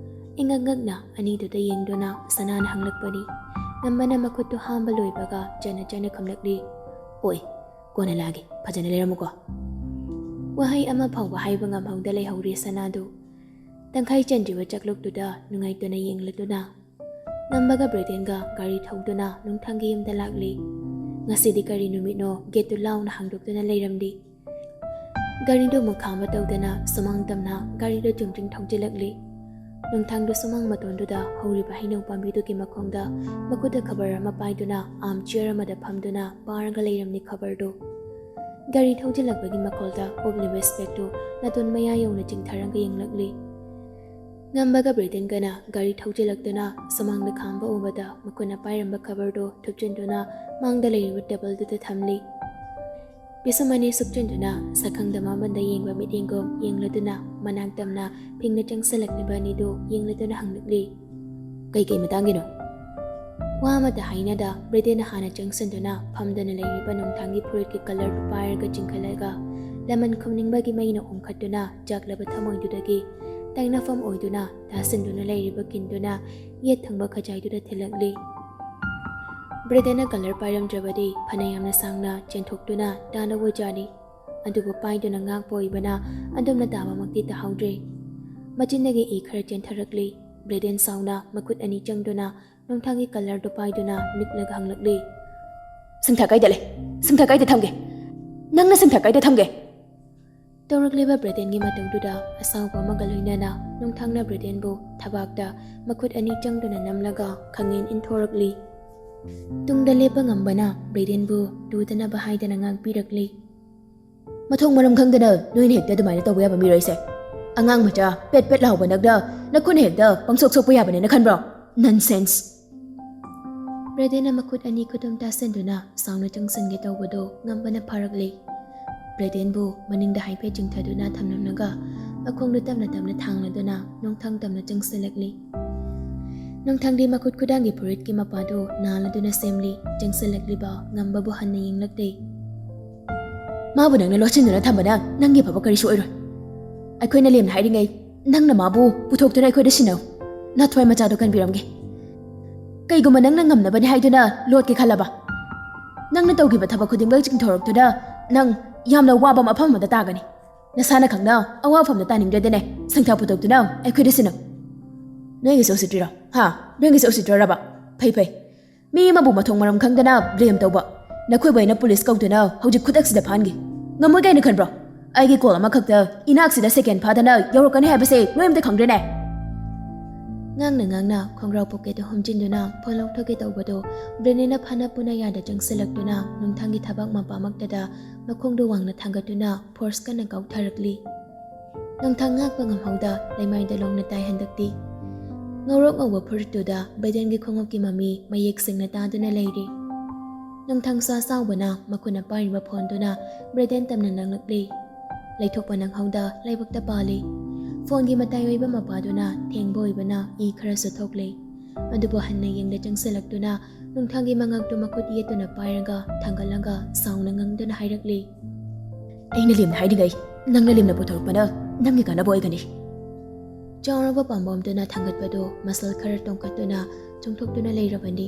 ꯏꯉꯛ ꯉꯛꯅ ꯑꯅꯤꯗꯨꯗ ꯌꯦꯡꯗꯨꯅ ꯁꯅꯥꯅ ꯍꯪꯂꯛꯄꯅꯤ꯫ ꯉꯝꯕꯅ ꯃꯈꯨꯠꯇꯨ ꯍꯥꯝꯕ ꯂꯣꯏꯕꯒ ꯆꯟꯅ ꯆꯟꯅ ꯈꯨꯝꯂꯛꯂꯤ, "ꯑꯣꯏ, ꯀꯣꯟꯅ ꯂꯥꯛꯑꯒꯦ, ꯐꯖꯅ ꯂꯩꯔꯝꯃꯨꯀꯣ꯫" ꯋꯥꯍꯩ ꯑꯃ ꯐꯥꯎꯕ ꯍꯥꯏꯕ ꯉꯝꯍꯧꯗ ꯂꯩꯍꯧꯔꯤ ꯁꯅꯥꯗꯨ꯫ ꯇꯪꯈꯥꯏ ꯆꯟꯗ꯭ꯔꯤꯕ ꯆꯥꯛꯂꯨꯛꯇꯨꯗ ꯅꯨꯡꯉꯥꯏꯇꯅ ꯌꯦꯡꯂꯗꯨꯅ ꯉꯝꯕꯒ ꯕ꯭ꯔꯦꯗꯦꯟꯒ ꯒꯥꯔꯤ ꯊꯧꯗꯨꯅ ꯅꯨꯡꯊꯪꯒꯤ ꯌꯨꯝꯗ ꯂꯥꯛꯂꯤ꯫ ꯉꯁꯤꯗꯤ ꯀꯔꯤ ꯅꯨꯃꯤꯠꯅꯣ? ꯒꯦꯠꯇꯨ ꯂꯥꯎꯅ ꯍꯥꯡꯗꯣꯛꯇꯨꯅ ꯂꯩꯔꯝꯂꯤ꯫ ꯒꯥꯔꯤꯗꯨ ꯑꯃꯨꯛ ꯈꯥꯝꯕ ꯇꯧꯗꯅ ꯁꯨꯃꯥꯡ ꯇꯝꯅ ꯒꯥꯔꯤꯗꯨ ꯆꯨꯝꯗ꯭ꯔꯤꯡ ꯊꯧꯖꯤꯜꯂꯛꯂꯤ꯫ ꯅꯨꯡꯊꯪꯗꯨ ꯁꯨꯃꯥꯡ ꯃꯇꯣꯟꯗꯨꯗ ꯍꯧꯔꯤꯕ ꯍꯩꯅꯧ ꯄꯥꯝꯕꯤꯗꯨꯒꯤ ꯃꯈꯣꯡꯗ ꯃꯈꯨꯠꯇ ꯈꯕꯔ ꯑꯃ ꯄꯥꯏꯗꯨꯅ ꯑꯥꯔꯝ ꯆꯤꯌꯔ ꯑꯃꯗ ꯐꯝꯗꯨꯅ ꯄꯥꯔꯒ ꯂꯩꯔꯝꯂꯤ ꯈꯕꯔꯗꯨ꯫ ꯒꯥꯔꯤ ꯊꯧꯖꯤꯜꯂꯛꯄꯒꯤ ꯃꯈꯣꯜꯗ ꯎꯞꯂꯤꯕ ꯏꯁꯄꯦꯛꯇꯨ ꯅꯥꯇꯣꯟ ꯃꯌꯥ ꯌꯧꯅ ꯆꯤꯡꯊꯔꯒ ꯌꯦꯡꯂꯛꯂꯤ꯫ ꯉꯝꯕꯒ ꯕ꯭ꯔꯦꯗꯦꯟꯒꯅ ꯒꯥꯔꯤ ꯊꯧꯖꯤꯜꯂꯛꯇꯨꯅ ꯁꯨꯃꯥꯡꯗ ꯈꯥꯝꯕ ꯎꯕꯗ ꯃꯈꯨꯠꯅ ꯄꯥꯏꯔꯝꯕ ꯈꯕꯔꯗꯨ ꯊꯨꯞꯆꯤꯟꯗꯨꯅ ꯃꯥꯡꯗ ꯂꯩꯔꯤꯕ ꯇꯦꯕꯜꯗꯨꯗ ꯊꯝꯂꯤ꯫ ꯄꯤꯁꯨꯝ ꯑꯅꯤ ꯁꯨꯞꯆꯤꯟꯗꯨꯅ ꯁꯛꯈꯪꯗ ꯃꯃꯟꯗ ꯌꯦꯡꯕ ꯃꯤꯠꯌꯦꯡꯒꯨꯝ ꯌꯦꯡꯂꯗꯨꯅ ꯃꯅꯥꯛ ꯇꯝꯅ ꯐꯤꯡꯅ ꯆꯪꯁꯤꯜꯂꯛꯂꯤꯕ ꯑꯅꯤꯗꯨ ꯌꯦꯡꯂꯗꯨꯅ ꯍꯪꯂꯛꯂꯤ, "ꯀꯩꯀꯩ ꯃꯇꯥꯡꯒꯤꯅꯣ?" ꯋꯥ ꯑꯃꯠꯇ ꯍꯥꯏꯅꯗ ꯕ꯭ꯔꯦꯗꯦꯟꯅ ꯍꯥꯟꯅ ꯆꯪꯁꯤꯟꯗꯨꯅ ꯐꯝꯗꯨꯅ ꯂꯩꯔꯤꯕ ꯅꯣꯡꯊꯥꯡꯒꯤ ꯐꯨꯔꯤꯠꯀꯤ ꯀꯂꯔꯗꯨ ꯄꯥꯏꯔꯒ ꯆꯤꯡꯈꯠꯂꯒ ꯂꯃꯟ ꯈꯨꯝꯅꯤꯡꯕꯒꯤ ꯃꯩꯅ ꯎꯝꯈꯠꯇꯨꯅ ꯆꯥꯛꯂꯕ ꯊꯃꯣꯏꯗꯨꯗꯒꯤ ꯇꯥꯏꯅꯐꯝ ꯑꯣꯏꯗꯨꯅ ꯇꯥꯁꯤꯟꯗꯨꯅ ꯂꯩꯔꯤꯕ ꯀꯤꯟꯗꯨꯅ ꯌꯦꯠ ꯊꯪꯕ ꯈꯖꯥꯏꯗꯨꯗ ꯊꯤꯜꯂꯛꯂꯤ꯫ ꯕ꯭ꯔꯦꯗꯦꯟꯅ ꯀꯂꯔ ꯄꯥꯏꯔꯝꯗ꯭ꯔꯕꯗꯤ ꯐꯅ ꯌꯥꯝꯅ ꯁꯥꯡꯅ ꯆꯦꯟꯊꯣꯛꯇꯨꯅ ꯇꯥꯅ ꯑꯣꯏꯖꯥꯅꯤ꯫ ꯑꯗꯨꯕꯨ ꯄꯥꯏꯗꯨꯅ ꯉꯥꯛꯄ ꯑꯣꯏꯕꯅ ꯑꯗꯨꯝꯅ ꯇꯥꯕꯃꯛꯇꯤ ꯇꯥꯍꯧꯗ꯭ꯔꯦ꯫ ꯃꯆꯤꯟꯗꯒꯤ ꯏ ꯈꯔ ꯆꯦꯟꯊꯔꯛꯂꯤ꯫ ꯕ꯭ꯔꯦꯗꯦꯟ ꯁꯥꯎꯅ ꯃꯈꯨꯠ ꯑꯅꯤ ꯆꯪꯗꯨꯅ ꯅꯣꯡꯊꯥꯡꯒꯤ ꯀꯂꯔꯗꯨ ꯄꯥꯏꯗꯨꯅ ꯅꯤꯛꯂꯒ ꯍꯪꯂꯛꯂꯤ꯫ "ꯁꯤꯡꯊꯥ ꯀꯥꯏꯗ ꯂꯩ? ꯁꯤꯡꯊꯥ ꯀꯥꯏꯗ ꯊꯝꯒꯦ? ꯅꯪꯅ ꯁꯤꯡꯊꯥ ꯀꯥꯏꯗ ꯊꯝꯒꯦ?" ꯇꯧꯔꯛꯂꯤꯕ ꯕ꯭ꯔꯦꯗꯦꯟꯒꯤ ꯃꯇꯧꯗꯨꯗ ꯑꯁꯥꯎꯕ ꯑꯃꯒ ꯂꯣꯏꯅꯅ ꯅꯣꯡꯊꯥꯡꯅ ꯕ꯭ꯔꯦꯗꯦꯟꯕꯨ ꯊꯕꯥꯛꯇ ꯃꯈꯨꯠ ꯑꯅꯤ ꯆꯪꯗꯨꯅ ꯅꯝꯂꯒ ꯈꯪꯉꯦꯟ ꯏꯟꯊꯣꯔꯛꯂꯤ꯫ ꯇꯨꯡꯗ ꯂꯦꯞꯄ ꯉꯝꯕꯅ ꯕ꯭ꯔꯦꯗꯦꯟꯕꯨ ꯇꯨꯗꯅꯕ ꯍꯥꯏꯗꯅ ꯉꯥꯛꯄꯤꯔꯛꯂꯤ꯫ "ꯃꯊꯣꯡ ꯃꯔꯝ ꯈꯪꯗꯅ ꯅꯣꯏꯅ ꯍꯦꯛꯇ ꯑꯗꯨꯃꯥꯏꯅ ꯇꯧꯕ ꯌꯥꯕ ꯃꯤꯔꯣꯏꯁꯦ꯫ ꯑꯉꯥꯡ ꯃꯆꯥ ꯄꯦꯠ ꯄꯦꯠ ꯂꯥꯎꯕ ꯅꯪꯅ ꯅꯈꯨꯠꯅ ꯍꯦꯛꯇ ꯄꯪꯁꯣꯛ ꯁꯣꯛꯄ ꯌꯥꯕꯅꯦꯅ ꯈꯟꯕ꯭ꯔꯣ? Nonsense!" ꯕ꯭ꯔꯦꯗꯦꯟꯅ ꯃꯈꯨꯠ ꯑꯅꯤ ꯈꯨꯇꯨꯝ ꯇꯥꯁꯤꯟꯗꯨꯅ ꯁꯥꯎꯅ ꯆꯪꯁꯤꯟꯒꯦ ꯇꯧꯕꯗꯨ ꯉꯝꯕꯅ ꯐꯥꯔꯛꯂꯤ꯫ ꯕ꯭ꯔꯦꯗꯦꯟꯕꯨ ꯃꯅꯤꯡꯗ ꯍꯥꯏꯐꯦꯠ ꯆꯤꯡꯊꯗꯨꯅ ꯊꯝꯂꯝꯂꯒ ꯃꯈꯣꯡꯗꯨ ꯇꯞꯅ ꯇꯞꯅ ꯊꯥꯡꯂꯗꯨꯅ ꯅꯣꯡꯊꯥꯡ ꯇꯞꯅ ꯆꯪꯁꯤꯜꯂꯛꯂꯤ꯫ ꯅꯣꯡꯊꯥꯡꯗꯤ ꯃꯈꯨꯠ ꯈꯨꯗꯥꯡꯒꯤ ꯐꯨꯔꯤꯠꯀꯤ ꯃꯄꯥꯗꯨ ꯅꯥꯜꯂꯗꯨꯅ ꯁꯦꯝꯂꯤ꯫ ꯆꯪꯁꯤꯜꯂꯛꯂꯤꯕ ꯉꯝꯕꯕꯨ ꯍꯟꯅ ꯌꯦꯡꯂꯛꯇꯦ꯫ "ꯃꯥꯕꯨ ꯅꯪꯅ ꯂꯣꯠꯁꯤꯟꯗꯨꯅ ꯊꯝꯕꯅ ꯅꯪꯒꯤ ꯐꯕ ꯀꯔꯤꯁꯨ ꯑꯣꯏꯔꯣꯏ꯫ ꯑꯩꯈꯣꯏꯅ ꯂꯦꯝꯅ ꯍꯥꯏꯔꯤꯉꯩ ꯅꯪꯅ ꯃꯥꯕꯨ ꯄꯨꯊꯣꯛꯇꯨꯅ ꯑꯩꯈꯣꯏꯗ ꯁꯤꯟꯅꯧ꯫ ꯅꯊ꯭ꯋꯥꯏ ꯃꯆꯥꯗꯣ ꯀꯟꯕꯤꯔꯝꯒꯦ꯫ ꯀꯩꯒꯨꯝꯕ ꯅꯪꯅ ꯉꯝꯅꯕꯅꯤ ꯍꯥꯏꯗꯨꯅ ꯂꯣꯠꯀꯦ ꯈꯜꯂꯕ, ꯅꯪꯅ ꯇꯧꯈꯤꯕ ꯊꯕꯛ ꯈꯨꯗꯤꯡꯃꯛ ꯆꯤꯡꯊꯣꯔꯛꯇꯨꯅ ꯅꯪ ꯌꯥꯝꯅ ꯋꯥꯕ ꯃꯐꯝ ꯑꯃꯗ ꯇꯥꯒꯅꯤ꯫ ꯅꯁꯥꯅ ꯈꯪꯅ ꯑꯋꯥꯐꯝꯗ ꯇꯥꯅꯤꯡꯗ꯭ꯔꯗꯤꯅꯦ, ꯁꯤꯡꯊꯥ ꯄꯨꯊꯣꯛꯇꯨꯅ ꯑꯩꯈꯣꯏꯗ ꯁꯤꯟꯅꯧ꯫ ꯅꯣꯏꯒꯤꯁꯨ ꯎꯁꯤꯠꯇ꯭ꯔꯤꯔꯣ? ꯍꯥ? ꯅꯣꯏꯒꯤꯁꯨ ꯎꯁꯤꯠꯇ꯭ꯔꯔꯕ? ꯐꯩ, ꯐꯩ꯫ ꯃꯤ ꯑꯃꯕꯨ ꯃꯊꯣꯡ ꯃꯔꯝ ꯈꯪꯗꯅ ꯕ꯭ꯂꯦꯝ ꯇꯧꯕ꯫ ꯅꯈꯣꯏꯕꯨ ꯑꯩꯅ ꯄꯨꯂꯤꯁ ꯀꯧꯗꯨꯅ ꯍꯧꯖꯤꯛ ꯈꯨꯗꯛꯁꯤꯗ ꯐꯥꯍꯟꯒꯦ꯫ ꯉꯝꯃꯣꯏ ꯀꯥꯏꯅ ꯈꯟꯕ꯭ꯔꯣ? ꯑꯩꯒꯤ ꯀꯣꯜ ꯑꯃꯈꯛꯇ ꯏꯅꯥꯛꯁꯤꯗ ꯁꯦꯀꯦꯟ ꯐꯥꯗꯅ ꯌꯧꯔꯛꯀꯅꯤ ꯍꯥꯏꯕꯁꯦ ꯅꯣꯏ ꯑꯝꯇ ꯈꯪꯗ꯭ꯔꯦꯅꯦ?" ꯉꯥꯡꯅ ꯉꯥꯡꯅ ꯈꯣꯡꯒ꯭ꯔꯥꯎ ꯄꯣꯀꯦꯠꯇ ꯍꯨꯝꯖꯤꯟꯗꯨꯅ ꯐꯣꯟ ꯂꯧꯊꯣꯛꯀꯦ ꯇꯧꯕꯗꯣ ꯕ꯭ꯔꯦꯅꯦꯅ ꯐꯅ ꯄꯨꯅ ꯌꯥꯗ ꯆꯪꯁꯤꯜꯂꯛꯇꯨꯅ ꯅꯨꯡꯊꯪꯒꯤ ꯊꯕꯥꯛ ꯃꯄꯥꯃꯛꯇꯗ ꯃꯈꯣꯡꯗꯣ ꯋꯥꯡꯅ ꯊꯥꯡꯒꯠꯇꯨꯅ ꯐꯣꯔꯁ ꯀꯟꯅ ꯀꯥꯎꯊꯔꯛꯂꯤ꯫ ꯅꯨꯡꯊꯪ ꯉꯥꯛꯄ ꯉꯝꯍꯧꯗ ꯂꯩꯃꯥꯏꯗ ꯂꯣꯡꯅ ꯇꯥꯏ ꯍꯟꯗꯛꯇꯤ꯫ ꯉꯧꯔꯣꯛ ꯉꯧꯕ ꯐꯨꯔꯤꯠꯇꯨꯗ ꯕ꯭ꯔꯦꯗꯦꯟꯒꯤ ꯈꯣꯡꯎꯞꯀꯤ ꯃꯃꯤ ꯃꯌꯦꯛ ꯁꯦꯡꯅ ꯇꯥꯗꯨꯅ ꯂꯩꯔꯤ꯫ ꯅꯨꯡꯊꯪ ꯁꯥ ꯁꯥꯎꯕꯅ ꯃꯈꯨꯠꯅ ꯄꯥꯏꯔꯤꯕ ꯐꯣꯟꯗꯨꯅ ꯕ꯭ꯔꯦꯗꯦꯟ ꯇꯝꯅ ꯅꯪꯂꯛꯂꯤ꯫ ꯂꯩꯊꯣꯛꯄ ꯅꯪꯍꯧꯗ ꯂꯥꯏꯕꯛꯇ ꯄꯥꯜꯂꯤ꯫ ꯐꯣꯟꯒꯤ ꯃꯇꯥꯏ ꯑꯣꯏꯕ ꯃꯄꯥꯗꯨꯅ ꯊꯦꯡꯕ ꯑꯣꯏꯕꯅ ꯏ ꯈꯔꯁꯨ ꯊꯣꯛꯂꯤ꯫ ꯑꯗꯨꯕꯨ ꯍꯟꯅ ꯌꯦꯡꯗ ꯆꯪꯁꯤꯜꯂꯛꯇꯨꯅ ꯅꯨꯡꯊꯪꯒꯤ ꯃꯉꯛꯇꯨ ꯃꯈꯨꯠ ꯌꯦꯠꯇꯨꯅ ꯄꯥꯏꯔꯒ ꯊꯥꯡꯒꯠꯂꯒ ꯁꯥꯎꯅ ꯉꯪꯗꯨꯅ ꯍꯥꯏꯔꯛꯂꯤ꯫ ꯑꯩꯅ ꯂꯦꯝꯅ ꯍꯥꯏꯔꯤꯉꯩ ꯅꯪꯅ ꯂꯦꯝꯅ ꯄꯨꯊꯣꯔꯛꯄꯅ ꯅꯪꯒꯤ ꯀꯥꯟꯅꯕ ꯑꯣꯏꯒꯅꯤ꯫ ꯆꯥꯎꯔꯕ ꯄꯥꯝꯕꯣꯝꯗꯨꯅ ꯊꯥꯡꯒꯠꯄꯗꯨ ꯃꯁꯜ ꯈꯔ ꯇꯣꯡꯈꯠꯇꯨꯅ ꯆꯣꯡꯊꯣꯛꯇꯨꯅ ꯂꯩꯔꯕꯅꯤ꯫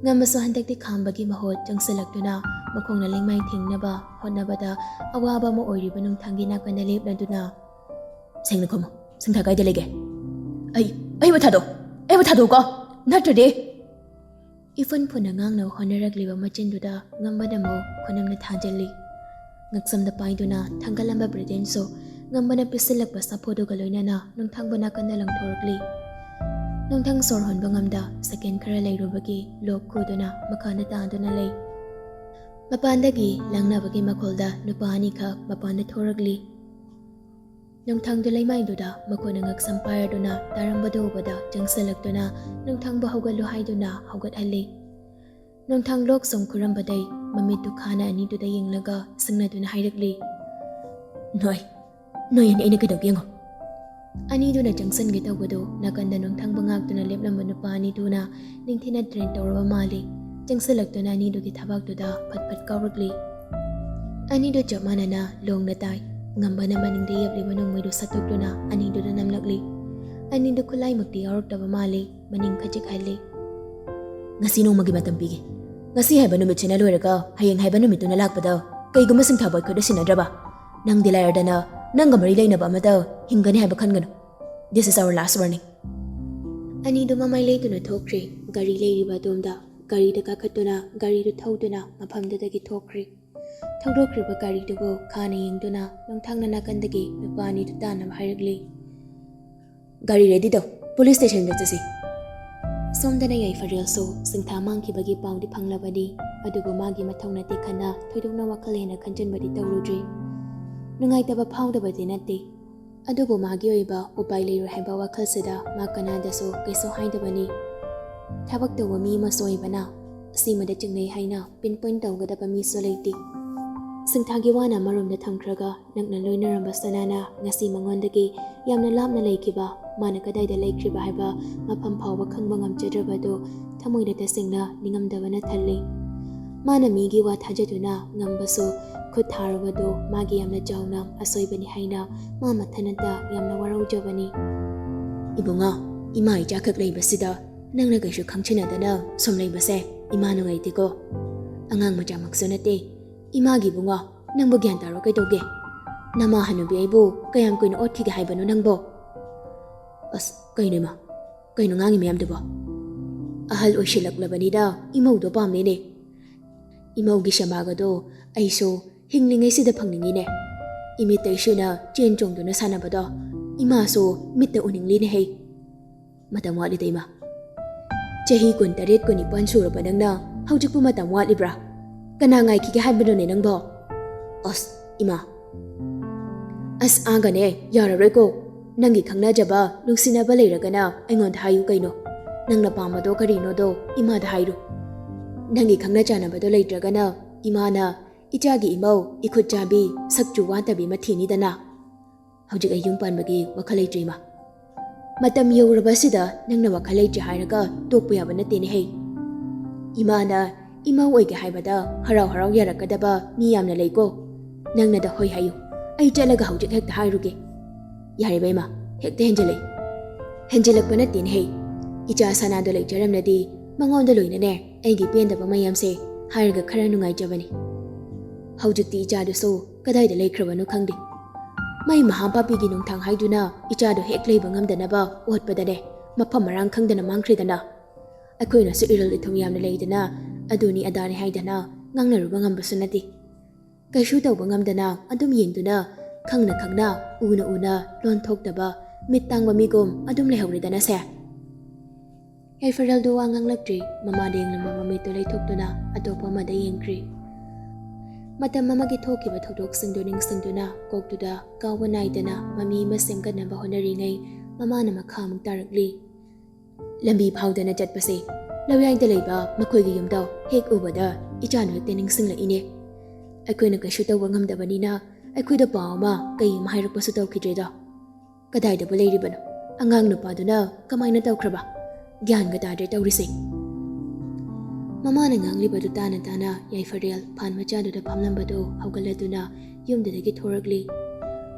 ꯉꯝꯃꯁꯨ ꯍꯟꯗꯛꯇꯤ ꯈꯥꯝꯕꯒꯤ ꯃꯍꯨꯠ ꯆꯪꯁꯤꯜꯂꯛꯇꯨꯅ ꯃꯈꯣꯡꯅ ꯂꯩꯃꯥꯏ ꯊꯦꯡꯅꯕ ꯍꯣꯠꯅꯕꯗ ꯑꯋꯥꯕ ꯑꯃ ꯑꯣꯏꯔꯤꯕ ꯅꯨꯡꯊꯪꯒꯤ ꯅꯥꯀꯟꯗ ꯂꯦꯞꯂꯗꯨꯅ, ꯁꯦꯡꯅ ꯈꯨꯝꯃꯨ, ꯁꯤꯡꯊꯥ ꯀꯥꯏꯗ ꯂꯩꯒꯦ? ꯑꯩ, ꯑꯩꯕꯨ ꯊꯥꯗꯣꯛ, ꯑꯩꯕꯨ ꯊꯥꯗꯣꯛꯎꯀꯣ, ꯅꯠꯇ꯭ꯔꯗꯤ꯫ ꯏꯐꯨꯟ ꯐꯨꯟꯅ ꯉꯥꯡꯅꯕ ꯍꯣꯠꯅꯔꯛꯂꯤꯕ ꯃꯆꯤꯟꯗꯨꯗ ꯉꯝꯕꯅ ꯑꯃꯨꯛ ꯈꯨꯅꯝꯅ ꯊꯥꯖꯤꯜꯂꯤ꯫ ꯉꯛꯁꯝꯗ ꯄꯥꯏꯗꯨꯅ ꯊꯥꯡꯒꯠꯂꯝꯕ ꯕ꯭ꯔꯤꯇꯦꯟꯁꯨ ꯉꯝꯕꯅ ꯄꯤꯁꯤꯜꯂꯛꯄ ꯁꯥꯐꯨꯗꯨꯒ ꯂꯣꯏꯅꯅ ꯅꯨꯡꯊꯪꯕ ꯅꯥꯀꯟꯗ ꯂꯪꯊꯣꯔꯛꯂꯤ꯫ ꯅꯨꯡꯊꯪ ꯁꯣꯔ ꯍꯣꯟꯕ ꯉꯝꯗ ꯁꯦꯀꯦꯟ ꯈꯔ ꯂꯩꯔꯨꯕꯒꯤ ꯂꯣꯛ ꯈꯨꯗꯨꯅ ꯃꯈꯥꯗ ꯇꯥꯗꯨꯅ ꯂꯩ꯫ ꯃꯄꯥꯟꯗꯒꯤ ꯂꯥꯡꯅꯕꯒꯤ ꯃꯈꯣꯜꯗ ꯅꯨꯄꯥ ꯑꯅꯤꯈꯛ ꯃꯄꯥꯟꯗ ꯊꯣꯔꯛꯂꯤ꯫ ꯅꯨꯡꯊꯪꯗꯨ ꯂꯩꯃꯥꯏꯗꯨꯗ ꯃꯈꯣꯏꯅ ꯉꯛꯁꯝ ꯄꯥꯏꯔꯗꯨꯅ ꯇꯥꯔꯝꯕꯗꯨ ꯎꯕꯗ ꯆꯪꯁꯤꯜꯂꯛꯇꯨꯅ ꯅꯨꯡꯊꯪꯕꯨ ꯍꯧꯒꯠꯂꯨ ꯍꯥꯏꯗꯨꯅ ꯍꯧꯒꯠꯍꯜꯂꯤ꯫ ꯅꯨꯡꯊꯪ ꯂꯣꯛ ꯁꯨꯝ ꯈꯨꯔꯝꯕꯗꯩ ꯃꯃꯤꯠꯇꯨ ꯈꯥꯅ ꯑꯅꯤꯗꯨꯗ ꯌꯦꯡꯂꯒ ꯁꯤꯡꯅꯗꯨꯅ ꯍꯥꯏꯔꯛꯂꯤ, "ꯅꯣꯏ, ꯅꯣꯏ ꯑꯅꯤ ꯑꯩꯅ ꯀꯩꯗꯧꯒꯦ ꯌꯦꯡꯉꯣ꯫" ꯑꯅꯤꯗꯨꯅ ꯆꯪꯁꯤꯟꯒꯦ ꯇꯧꯕꯗꯨ ꯅꯥꯀꯟꯗ ꯅꯨꯡꯊꯪꯕ ꯉꯥꯛꯇꯨꯅ ꯂꯦꯞꯂꯝꯕ ꯅꯨꯄꯥ ꯑꯅꯤꯗꯨꯅ ꯅꯤꯡꯊꯤꯅ ꯇ꯭ꯔꯦꯟ ꯇꯧꯔꯕ ꯃꯥꯜꯂꯤ꯫ ꯆꯪꯁꯤꯜꯂꯛꯇꯨꯅ ꯑꯅꯤꯗꯨꯒꯤ ꯊꯕꯥꯛꯇꯨꯗ ꯐꯠ ꯐꯠ ꯀꯥꯎꯔꯛꯂꯤ꯫ ꯑꯅꯤꯗꯨ ꯆꯞ ꯃꯥꯟꯅꯅ ꯂꯣꯡꯅ ꯇꯥꯏ꯫ ꯉꯝꯕꯅ ꯃꯅꯤꯡꯗ ꯌꯦꯞꯂꯤꯕ ꯅꯣꯡꯃꯩꯗꯨ ꯁꯠꯇꯣꯛꯇꯨꯅ ꯑꯅꯤꯗꯨꯗ ꯅꯝꯂꯛꯂꯤ꯫ ꯑꯅꯤꯗꯨ ꯈꯨꯠꯂꯥꯏꯃꯛꯇꯤ ꯌꯥꯎꯔꯛꯇꯕ ꯃꯥꯜꯂꯤ, ꯃꯅꯤꯡ ꯈꯖꯤꯛ ꯍꯜꯂꯤ꯫ "ꯉꯁꯤ ꯅꯣꯡꯃꯒꯤ ꯃꯇꯝ ꯄꯤꯒꯦ꯫ ꯉꯁꯤ ꯍꯥꯏꯕ ꯅꯨꯃꯤꯠꯁꯤꯅ ꯂꯣꯏꯔꯒ ꯍꯌꯦꯡ ꯍꯥꯏꯕ ꯅꯨꯃꯤꯠꯇꯨꯅ ꯂꯥꯛꯄꯗ ꯀꯩꯒꯨꯝꯕ ꯁꯤꯡꯊꯥꯕꯣꯏ ꯈꯨꯠꯇ ꯁꯤꯟꯅꯗ꯭ꯔꯕ, ꯅꯪꯗꯤ ꯂꯥꯏꯔꯗꯅ ꯅꯪꯒ ꯃꯔꯤ ꯂꯩꯅꯕ ꯑꯃꯗ ꯍꯤꯡꯒꯅꯤ ꯍꯥꯏꯕ ꯈꯟꯒꯅꯨ꯫ This is our last warning." ꯑꯅꯤꯗꯨ ꯃꯃꯥꯏ ꯂꯩꯇꯨꯅ ꯊꯣꯛꯈ꯭ꯔꯦ꯫ ꯒꯥꯔꯤ ꯂꯩꯔꯤꯕ ꯑꯗꯣꯝꯗ ꯒꯥꯔꯤꯗ ꯀꯥꯈꯠꯇꯨꯅ ꯒꯥꯔꯤꯗꯨ ꯊꯧꯗꯨꯅ ꯃꯐꯝꯗꯨꯗꯒꯤ ꯊꯣꯛꯈ꯭ꯔꯦ꯫ ꯊꯧꯗꯣꯛꯈ꯭ꯔꯤꯕ ꯒꯥꯔꯤꯗꯨꯕꯨ ꯈꯥꯅ ꯌꯦꯡꯗꯨꯅ ꯅꯨꯡꯊꯪꯅ ꯅꯥꯀꯟꯗꯒꯤ ꯅꯨꯄꯥ ꯑꯅꯤꯗꯨ ꯇꯥꯟꯅꯕ ꯍꯥꯏꯔꯛꯂꯤ꯫ "ꯒꯥꯔꯤ ꯔꯦꯗꯤ ꯇꯧ, ꯄꯨꯂꯤꯁ ꯁ꯭ꯇꯦꯁꯟꯗ ꯆꯠꯁꯤ꯫" ꯁꯣꯝꯗꯅ ꯌꯥꯏꯐꯔꯦꯜꯁꯨ ꯁꯤꯡꯊꯥ ꯃꯥꯡꯈꯤꯕꯒꯤ ꯄꯥꯎꯗꯤ ꯐꯪꯂꯕꯅꯤ, ꯑꯗꯨꯕꯨ ꯃꯥꯒꯤ ꯃꯊꯧ ꯅꯠꯇꯦ ꯈꯟꯅ ꯊꯣꯏꯗꯣꯛꯅ ꯋꯥꯈꯜ ꯍꯦꯟꯅ ꯈꯟꯖꯤꯟꯕꯗꯤ ꯇꯧꯔꯨꯗ꯭ꯔꯤ꯫ ꯅꯨꯡꯉꯥꯏꯇꯕ ꯐꯥꯎꯗꯕꯗꯤ ꯅꯠꯇꯦ, ꯑꯗꯨꯕꯨ ꯃꯥꯒꯤ ꯑꯣꯏꯕ ꯎꯄꯥꯏ ꯂꯩꯔꯣꯏ ꯍꯥꯏꯕ ꯋꯥꯈꯜꯁꯤꯗ ꯃꯥ ꯀꯅꯥꯗꯁꯨ ꯀꯩꯁꯨ ꯍꯥꯏꯗꯕꯅꯤ꯫ ꯊꯕꯛ ꯇꯧꯕ ꯃꯤ ꯑꯃꯁꯨ ꯑꯣꯏꯕꯅ ꯑꯁꯤꯃꯗ ꯆꯤꯡꯅꯩ ꯍꯥꯏꯅ ꯄꯤꯟ ꯄꯣꯏꯟ ꯇꯧꯒꯗꯕ ꯃꯤꯁꯨ ꯂꯩꯇꯦ꯫ ꯁꯤꯡꯊꯥꯒꯤ ꯋꯥꯅ ꯑꯃꯔꯣꯝꯗ ꯊꯝꯈ꯭ꯔꯒ, ꯅꯛꯅ ꯂꯣꯏꯅꯔꯝꯕ ꯁꯅꯥꯅ ꯉꯁꯤ ꯃꯉꯣꯟꯗꯒꯤ ꯌꯥꯝꯅ ꯂꯥꯞꯅ ꯂꯩꯈꯤꯕ, ꯃꯥꯅ ꯀꯗꯥꯏꯗ ꯂꯩꯈ꯭ꯔꯤꯕ ꯍꯥꯏꯕ ꯃꯐꯝ ꯐꯥꯎꯕ ꯈꯪꯕ ꯉꯝꯖꯗ꯭ꯔꯕꯗꯨ ꯊꯃꯣꯏꯗ ꯇꯁꯦꯡꯅ ꯅꯤꯡꯉꯝꯗꯕꯅ ꯊꯜꯂꯤ꯫ ꯃꯥꯅ ꯃꯤꯒꯤ ꯋꯥ ꯊꯥꯖꯗꯨꯅ ꯉꯝꯕꯁꯨ, ꯈꯨꯠ ꯊꯥꯔꯨꯕꯗꯨ ꯃꯥꯒꯤ ꯌꯥꯝꯅ ꯆꯥꯎꯅ ꯑꯁꯣꯏꯕꯅꯤ ꯍꯥꯏꯅ ꯃꯥ ꯃꯊꯟꯇ ꯌꯥꯝꯅ ꯋꯥꯔꯧꯖꯕꯅꯤ꯫ "ꯏꯕꯨꯡꯉꯣ, ꯏꯃꯥ ꯏꯆꯥꯈꯛ ꯂꯩꯕꯁꯤꯗ ꯅꯪꯅ ꯀꯩꯁꯨ ꯈꯪꯁꯤꯟꯅꯗꯅ ꯁꯨꯝ ꯂꯩꯕꯁꯦ ꯏꯃꯥ ꯅꯨꯡꯉꯥꯏꯇꯦꯀꯣ꯫ ꯑꯉꯥꯡ ꯃꯆꯥꯃꯛꯁꯨ ꯅꯠꯇꯦ꯫ ꯏꯃꯥꯒꯤ ꯏꯕꯨꯡꯉꯣ, ꯅꯪꯕꯨ ꯒ꯭ꯌꯥꯟ ꯇꯥꯔꯣ ꯀꯩꯗꯧꯒꯦ? ꯅꯃꯥ ꯍꯅꯨꯕꯤ ꯑꯩꯕꯨ ꯀꯌꯥꯝ ꯀꯨꯏꯅ ꯑꯣꯠꯈꯤꯒꯦ ꯍꯥꯏꯕꯅꯣ ꯅꯪꯕꯣ?" "ꯑꯁ, ꯀꯩꯅꯣ ꯏꯃꯥ? ꯀꯩꯅꯣ ꯉꯥꯡꯉꯤ ꯃꯌꯥꯝꯗꯨꯕꯣ?" "ꯑꯍꯜ ꯑꯣꯏꯁꯤꯜꯂꯛꯂꯕꯅꯤꯗ ꯏꯃꯧꯗꯣ ꯄꯥꯝꯃꯦꯅꯦ꯫ ꯏꯃꯧꯒꯤ ꯁꯦꯕꯥꯒꯗꯣ ꯑꯩꯁꯨ ꯍꯤꯡꯂꯤꯉꯩꯁꯤꯗ ꯐꯪꯅꯤꯡꯉꯤꯅꯦ꯫ ꯏꯃꯤꯠꯇ ꯏꯁꯨꯅ ꯆꯦꯟ ꯆꯣꯡꯗꯨꯅ ꯁꯥꯟꯅꯕꯗꯣ ꯏꯃꯥꯁꯨ ꯃꯤꯠꯇ ꯎꯅꯤꯡꯂꯤꯅꯦ ꯍꯩ꯫ ꯃꯇꯝ ꯋꯥꯠꯂꯤꯗ ꯏꯃꯥ꯫ ꯆꯍꯤ ꯀꯨꯟꯇꯔꯦꯠ, ꯀꯨꯟꯅꯤꯄꯥꯟ ꯁꯨꯔꯕ ꯅꯪꯅ ꯍꯧꯖꯤꯛꯄꯨ ꯃꯇꯝ ꯋꯥꯠꯂꯤꯕ꯭ꯔꯥ? ꯀꯅꯥ ꯉꯥꯏꯈꯤꯒꯦ ꯍꯥꯏꯕꯅꯣꯅꯦ ꯅꯪꯕꯣ?" "ꯑꯁ, ꯏꯃꯥ꯫ ꯑꯁ, ꯑꯥꯒꯅꯦ, ꯌꯥꯔꯔꯣꯏꯀꯣ꯫ ꯅꯪꯒꯤ ꯈꯪꯅꯖꯕ, ꯅꯨꯡꯁꯤꯅꯕ ꯂꯩꯔꯒꯅ ꯑꯩꯉꯣꯟꯗ ꯍꯥꯏꯌꯨ ꯀꯩꯅꯣ꯫ ꯅꯪꯅ ꯄꯥꯝꯕꯗꯣ ꯀꯔꯤꯅꯣꯗꯣ ꯏꯃꯥꯗ ꯍꯥꯏꯔꯨ꯫ ꯅꯪꯒꯤ ꯈꯪꯅ ꯆꯥꯟꯅꯕꯗꯣ ꯂꯩꯇ꯭ꯔꯒꯅ ꯏꯃꯥꯅ ꯏꯆꯥꯒꯤ ꯏꯃꯧ, ꯏꯈꯨꯠ ꯆꯥꯕꯤ, ꯁꯛꯆꯨ ꯋꯥꯠꯇꯕꯤ ꯑꯃ ꯊꯤꯅꯤꯗꯅ꯫ ꯍꯧꯖꯤꯛ ꯑꯩ ꯌꯨꯝ ꯄꯥꯟꯕꯒꯤ ꯋꯥꯈꯜ ꯂꯩꯇ꯭ꯔꯤ, ꯏꯃꯥ꯫ ꯃꯇꯝ ꯌꯧꯔꯕꯁꯤꯗ ꯅꯪꯅ ꯋꯥꯈꯜ ꯂꯩꯇ꯭ꯔꯤ ꯍꯥꯏꯔꯒ ꯇꯣꯛꯄ ꯌꯥꯕ ꯅꯠꯇꯦꯅꯦ ꯍꯩ꯫ ꯏꯃꯥꯅ ꯏꯃꯧ ꯑꯣꯏꯒꯦ ꯍꯥꯏꯕꯗ ꯍꯔꯥꯎ ꯍꯔꯥꯎ ꯌꯥꯔꯛꯀꯗꯕ ꯃꯤ ꯌꯥꯝꯅ ꯂꯩꯀꯣ꯫ ꯅꯪꯅꯗ ꯍꯣꯏ ꯍꯥꯏꯌꯨ꯫ ꯑꯩ ꯆꯠꯂꯒ ꯍꯧꯖꯤꯛ ꯍꯦꯛꯇ ꯍꯥꯏꯔꯨꯒꯦ꯫ ꯌꯥꯔꯦ ꯏꯕꯦꯝꯃ, ꯍꯦꯛꯇ ꯍꯦꯟꯖꯤꯜꯂꯦ꯫ ꯍꯦꯟꯖꯤꯜꯂꯛꯄ ꯅꯠꯇꯦꯅꯦ ꯍꯩ꯫ ꯏꯆꯥ ꯁꯅꯥꯗꯣ ꯂꯩꯖꯔꯝꯂꯗꯤ ꯃꯉꯣꯟꯗ ꯂꯣꯏꯅꯅꯦ ꯑꯩꯒꯤ ꯄꯦꯟꯗꯕ ꯃꯌꯥꯝꯁꯦ ꯍꯥꯏꯔꯒ ꯈꯔ ꯅꯨꯡꯉꯥꯏꯖꯕꯅꯤ꯫ ꯍꯧꯖꯤꯛꯇꯤ ꯏꯆꯥꯗꯨꯁꯨ ꯀꯗꯥꯏꯗ ꯂꯩꯈ꯭ꯔꯕꯅꯣ ꯈꯪꯗꯦ꯫ ꯃꯩ ꯃꯍꯥ ꯄꯥꯄꯤꯒꯤ ꯅꯨꯡꯊꯥꯡ ꯍꯥꯏꯗꯨꯅ ꯏꯆꯥꯗꯣ ꯍꯦꯛ ꯂꯩꯕ ꯉꯝꯗꯅꯕ ꯑꯣꯠꯄꯗꯅꯦ ꯃꯐꯝ ꯃꯔꯥꯡ ꯈꯪꯗꯅ ꯃꯥꯡꯈ꯭ꯔꯦꯗꯅ꯫ ꯑꯩꯈꯣꯏꯅꯁꯨ ꯏꯔꯜ ꯏꯊꯨꯝ ꯌꯥꯝꯅ ꯂꯩꯗꯅ ꯑꯗꯨꯅꯤ ꯑꯗꯥꯅꯤ ꯍꯥꯏꯗꯅ ꯉꯥꯡꯅꯔꯨꯕ ꯉꯝꯕꯁꯨ ꯅꯠꯇꯦ꯫ ꯀꯩꯁꯨ ꯇꯧꯕ ꯉꯝꯗꯅ ꯑꯗꯨꯝ ꯌꯦꯡꯗꯨꯅ ꯈꯪꯅ ꯈꯪꯅ ꯎꯅ ꯎꯅ ꯂꯣꯟ ꯊꯣꯛꯇꯕ ꯃꯤꯠ ꯇꯥꯡꯕ ꯃꯤꯒꯨꯝ ꯑꯗꯨꯝ ꯂꯩꯍꯧꯔꯦꯗꯅꯁꯦ꯫ ꯌꯥꯏꯐꯔꯦꯜꯗꯣ ꯋꯥ ꯉꯥꯡꯂꯛꯇ꯭ꯔꯤ꯫ ꯃꯃꯥꯗ ꯌꯦꯡꯂꯝꯕ ꯃꯃꯤꯠꯇꯨ ꯂꯩꯊꯣꯛꯇꯨꯅ ꯑꯇꯣꯞꯄ ꯑꯃꯗ ꯌꯦꯡꯈ꯭ꯔꯤ꯫ ꯃꯇꯝ ꯑꯃꯒꯤ ꯊꯣꯛꯈꯤꯕ ꯊꯧꯗꯣꯛꯁꯤꯡꯗꯨ ꯅꯤꯡꯁꯤꯡꯗꯨꯅ ꯀꯣꯛꯇꯨꯗ ꯀꯥꯎꯕ ꯅꯥꯏꯗꯅ ꯃꯃꯤ ꯑꯃ ꯁꯦꯝꯒꯠꯅꯕ ꯍꯣꯠꯅꯔꯤꯉꯩ ꯃꯃꯥꯅ ꯃꯈꯥ ꯑꯃꯨꯛ ꯇꯥꯔꯛꯂꯤ꯫ ꯂꯝꯕꯤ ꯐꯥꯎꯗꯅ ꯆꯠꯄꯁꯦ ꯂꯧꯌꯥꯏꯗ ꯂꯩꯕ ꯃꯈꯣꯏꯒꯤ ꯌꯨꯝꯗꯣ ꯍꯦꯛ ꯎꯕꯗ ꯏꯆꯥꯅ ꯍꯦꯛꯇ ꯅꯤꯡꯁꯤꯡꯂꯛꯏꯅꯦ꯫ ꯑꯩꯈꯣꯏꯅ ꯀꯩꯁꯨ ꯇꯧꯕ ꯉꯝꯗꯕꯅꯤꯅ ꯑꯩꯈꯣꯏꯗ ꯄꯥꯎ ꯑꯃ, ꯀꯩ ꯑꯃ ꯍꯥꯏꯔꯛꯄꯁꯨ ꯇꯧꯈꯤꯗ꯭ꯔꯦꯗꯣ꯫ ꯀꯗꯥꯏꯗꯕꯨ ꯂꯩꯔꯤꯕꯅꯣ? ꯑꯉꯥꯡ ꯅꯨꯄꯥꯗꯨꯅ ꯀꯃꯥꯏꯅ ꯇꯧꯈ꯭ꯔꯕ? ꯒ꯭ꯌꯥꯟꯒ ꯇꯥꯗ꯭ꯔꯦ ꯇꯧꯔꯤꯁꯦ꯫ ꯃꯃꯥꯅ ꯉꯥꯡꯂꯤꯕꯗꯨ ꯇꯥꯅ ꯇꯥꯅ ꯌꯥꯏꯐꯔꯦꯜ ꯐꯥꯟ ꯃꯆꯥꯗꯨꯗ ꯐꯝꯂꯝꯕꯗꯨ ꯍꯧꯒꯠꯂꯗꯨꯅ ꯌꯨꯝꯗꯨꯗꯒꯤ ꯊꯣꯔꯛꯂꯤ꯫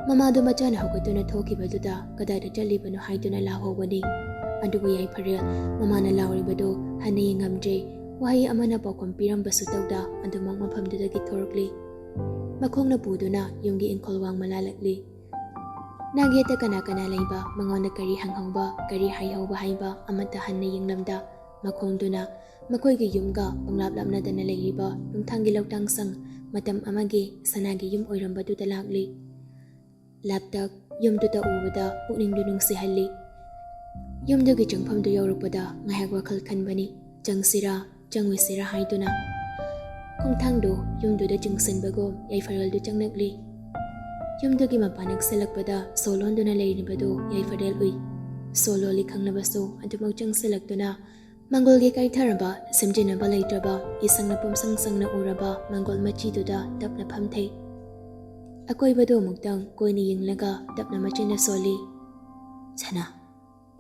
ꯃꯃꯥꯗꯨ ꯃꯆꯥꯅ ꯍꯧꯒꯠꯇꯨꯅ ꯊꯣꯛꯈꯤꯕꯗꯨꯗ ꯀꯗꯥꯏꯗ ꯆꯠꯂꯤꯕꯅꯣ ꯍꯥꯏꯗꯨꯅ ꯂꯥꯎꯍꯧꯕꯅꯤ꯫ ꯑꯗꯨꯕꯨ ꯌꯥꯏꯐꯔꯦꯜ ꯃꯃꯥꯅ ꯂꯥꯎꯔꯤꯕꯗꯨ ꯍꯟꯅ ꯌꯦꯡꯉꯝꯗ꯭ꯔꯦ꯫ ꯋꯥꯍꯩ ꯑꯃꯅ ꯄꯥꯎꯈꯨꯝ ꯄꯤꯔꯝꯕꯁꯨ ꯇꯧꯗ ꯑꯗꯨꯃꯛ ꯃꯐꯝꯗꯨꯗꯒꯤ ꯊꯣꯔꯛꯂꯤ꯫ ꯃꯈꯣꯡꯅ ꯄꯨꯗꯨꯅ ꯌꯨꯝꯒꯤ ꯏꯪꯈꯣꯜ ꯋꯥꯡꯃ ꯂꯥꯜꯂꯛꯂꯤ꯫ ꯅꯥꯛꯌꯦꯠꯇ ꯀꯅꯥ ꯀꯅꯥ ꯂꯩꯕ, ꯃꯉꯣꯟꯗ ꯀꯔꯤ ꯍꯪꯍꯧꯕ, ꯀꯔꯤ ꯍꯥꯏꯍꯧꯕ ꯍꯥꯏꯕ ꯑꯃꯠꯇ ꯍꯟꯅ ꯌꯦꯡꯂꯝꯗ ꯃꯈꯣꯡꯗꯨꯅ ꯃꯈꯣꯏꯒꯤ ꯌꯨꯝꯒ ꯄꯪꯂꯥꯞ ꯂꯥꯞꯅꯗꯅ ꯂꯩꯔꯤꯕ ꯅꯨꯡꯊꯥꯡꯒꯤ ꯂꯧꯇꯥꯡ ꯁꯪ, ꯃꯇꯝ ꯑꯃꯒꯤ ꯁꯅꯥꯒꯤ ꯌꯨꯝ ꯑꯣꯏꯔꯝꯕꯗꯨꯗ ꯂꯥꯛꯂꯤ꯫ ꯂꯥꯞꯇꯛ ꯌꯨꯝꯗꯨꯗ ꯎꯕꯗ ꯄꯨꯛꯅꯤꯡꯗꯨ ꯅꯨꯡꯁꯤꯍꯜꯂꯤ꯫ ꯌꯨꯝꯗꯨꯒꯤ ꯆꯪꯐꯝꯗꯨ ꯌꯧꯔꯛꯄꯗ ꯉꯥꯏꯍꯥꯛ ꯋꯥꯈꯜ ꯈꯟꯕꯅꯤ, ꯆꯪꯁꯤꯔꯥ ꯆꯪꯉꯣꯏꯁꯤꯔꯥ ꯍꯥꯏꯗꯨꯅ꯫ ꯈꯣꯡꯊꯥꯡꯗꯨ ꯌꯨꯝꯗꯨꯗ ꯆꯤꯡꯁꯤꯟꯕꯒꯨꯝ ꯌꯥꯏꯐꯔꯦꯜꯗꯨ ꯆꯪꯂꯛꯂꯤ꯫ ꯌꯨꯝꯗꯨꯒꯤ ꯃꯄꯥꯟ ꯅꯛꯁꯤꯜꯂꯛꯄꯗ ꯁꯣ ꯂꯣꯟꯗꯨꯅ ꯂꯩꯔꯤꯕꯗꯨ ꯌꯥꯏꯐꯔꯦꯜ ꯎꯏ꯫ ꯁꯣ ꯂꯣꯜꯂꯤ ꯈꯪꯂꯕꯁꯨ ꯑꯗꯨꯃꯛ ꯆꯪꯁꯤꯜꯂꯛꯇꯨꯅ ꯃꯪꯒꯣꯜꯒꯤ ꯀꯥꯏꯊꯔꯕ, ꯁꯦꯝꯖꯤꯟꯅꯕ ꯂꯩꯇ꯭ꯔꯕ, ꯏꯁꯪꯅ ꯄꯨꯝꯁꯪ ꯁꯪꯅ ꯎꯔꯕ ꯃꯪꯒꯣꯜ ꯃꯆꯤꯗꯨꯗ ꯇꯞꯅ ꯐꯝꯊꯩ꯫ ꯑꯀꯣꯏꯕꯗꯨ ꯑꯃꯨꯛꯇꯪ ꯀꯣꯏꯅ ꯌꯦꯡꯂꯒ ꯇꯞꯅ ꯃꯆꯤꯟꯅ ꯁꯣꯜꯂꯤ, "ꯁꯅꯥ,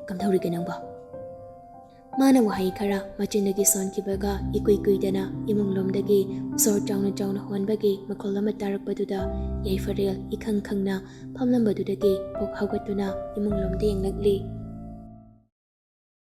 ꯀꯝꯗꯧꯔꯤꯒꯦ ꯅꯪꯕꯣ?" ꯃꯥꯅ ꯋꯥꯍꯩ ꯈꯔ ꯃꯆꯤꯟꯗꯒꯤ ꯁꯣꯟꯈꯤꯕꯒ ꯏꯀꯨꯏ ꯀꯨꯏꯗꯅ ꯏꯃꯨꯡꯂꯣꯝꯗꯒꯤ ꯁꯣꯔ ꯆꯥꯎꯅ ꯆꯥꯎꯅ ꯍꯣꯟꯕꯒꯤ ꯃꯈꯣꯜ ꯑꯃ ꯇꯥꯔꯛꯄꯗꯨꯗ ꯌꯥꯏꯐꯔꯦꯜ ꯏꯈꯪ ꯈꯪꯅ ꯐꯝꯂꯝꯕꯗꯨꯗꯒꯤ ꯄꯣꯛ ꯍꯧꯒꯠꯇꯨꯅ ꯏꯃꯨꯡꯂꯣꯝꯗ ꯌꯦꯡꯂꯛꯂꯤ꯫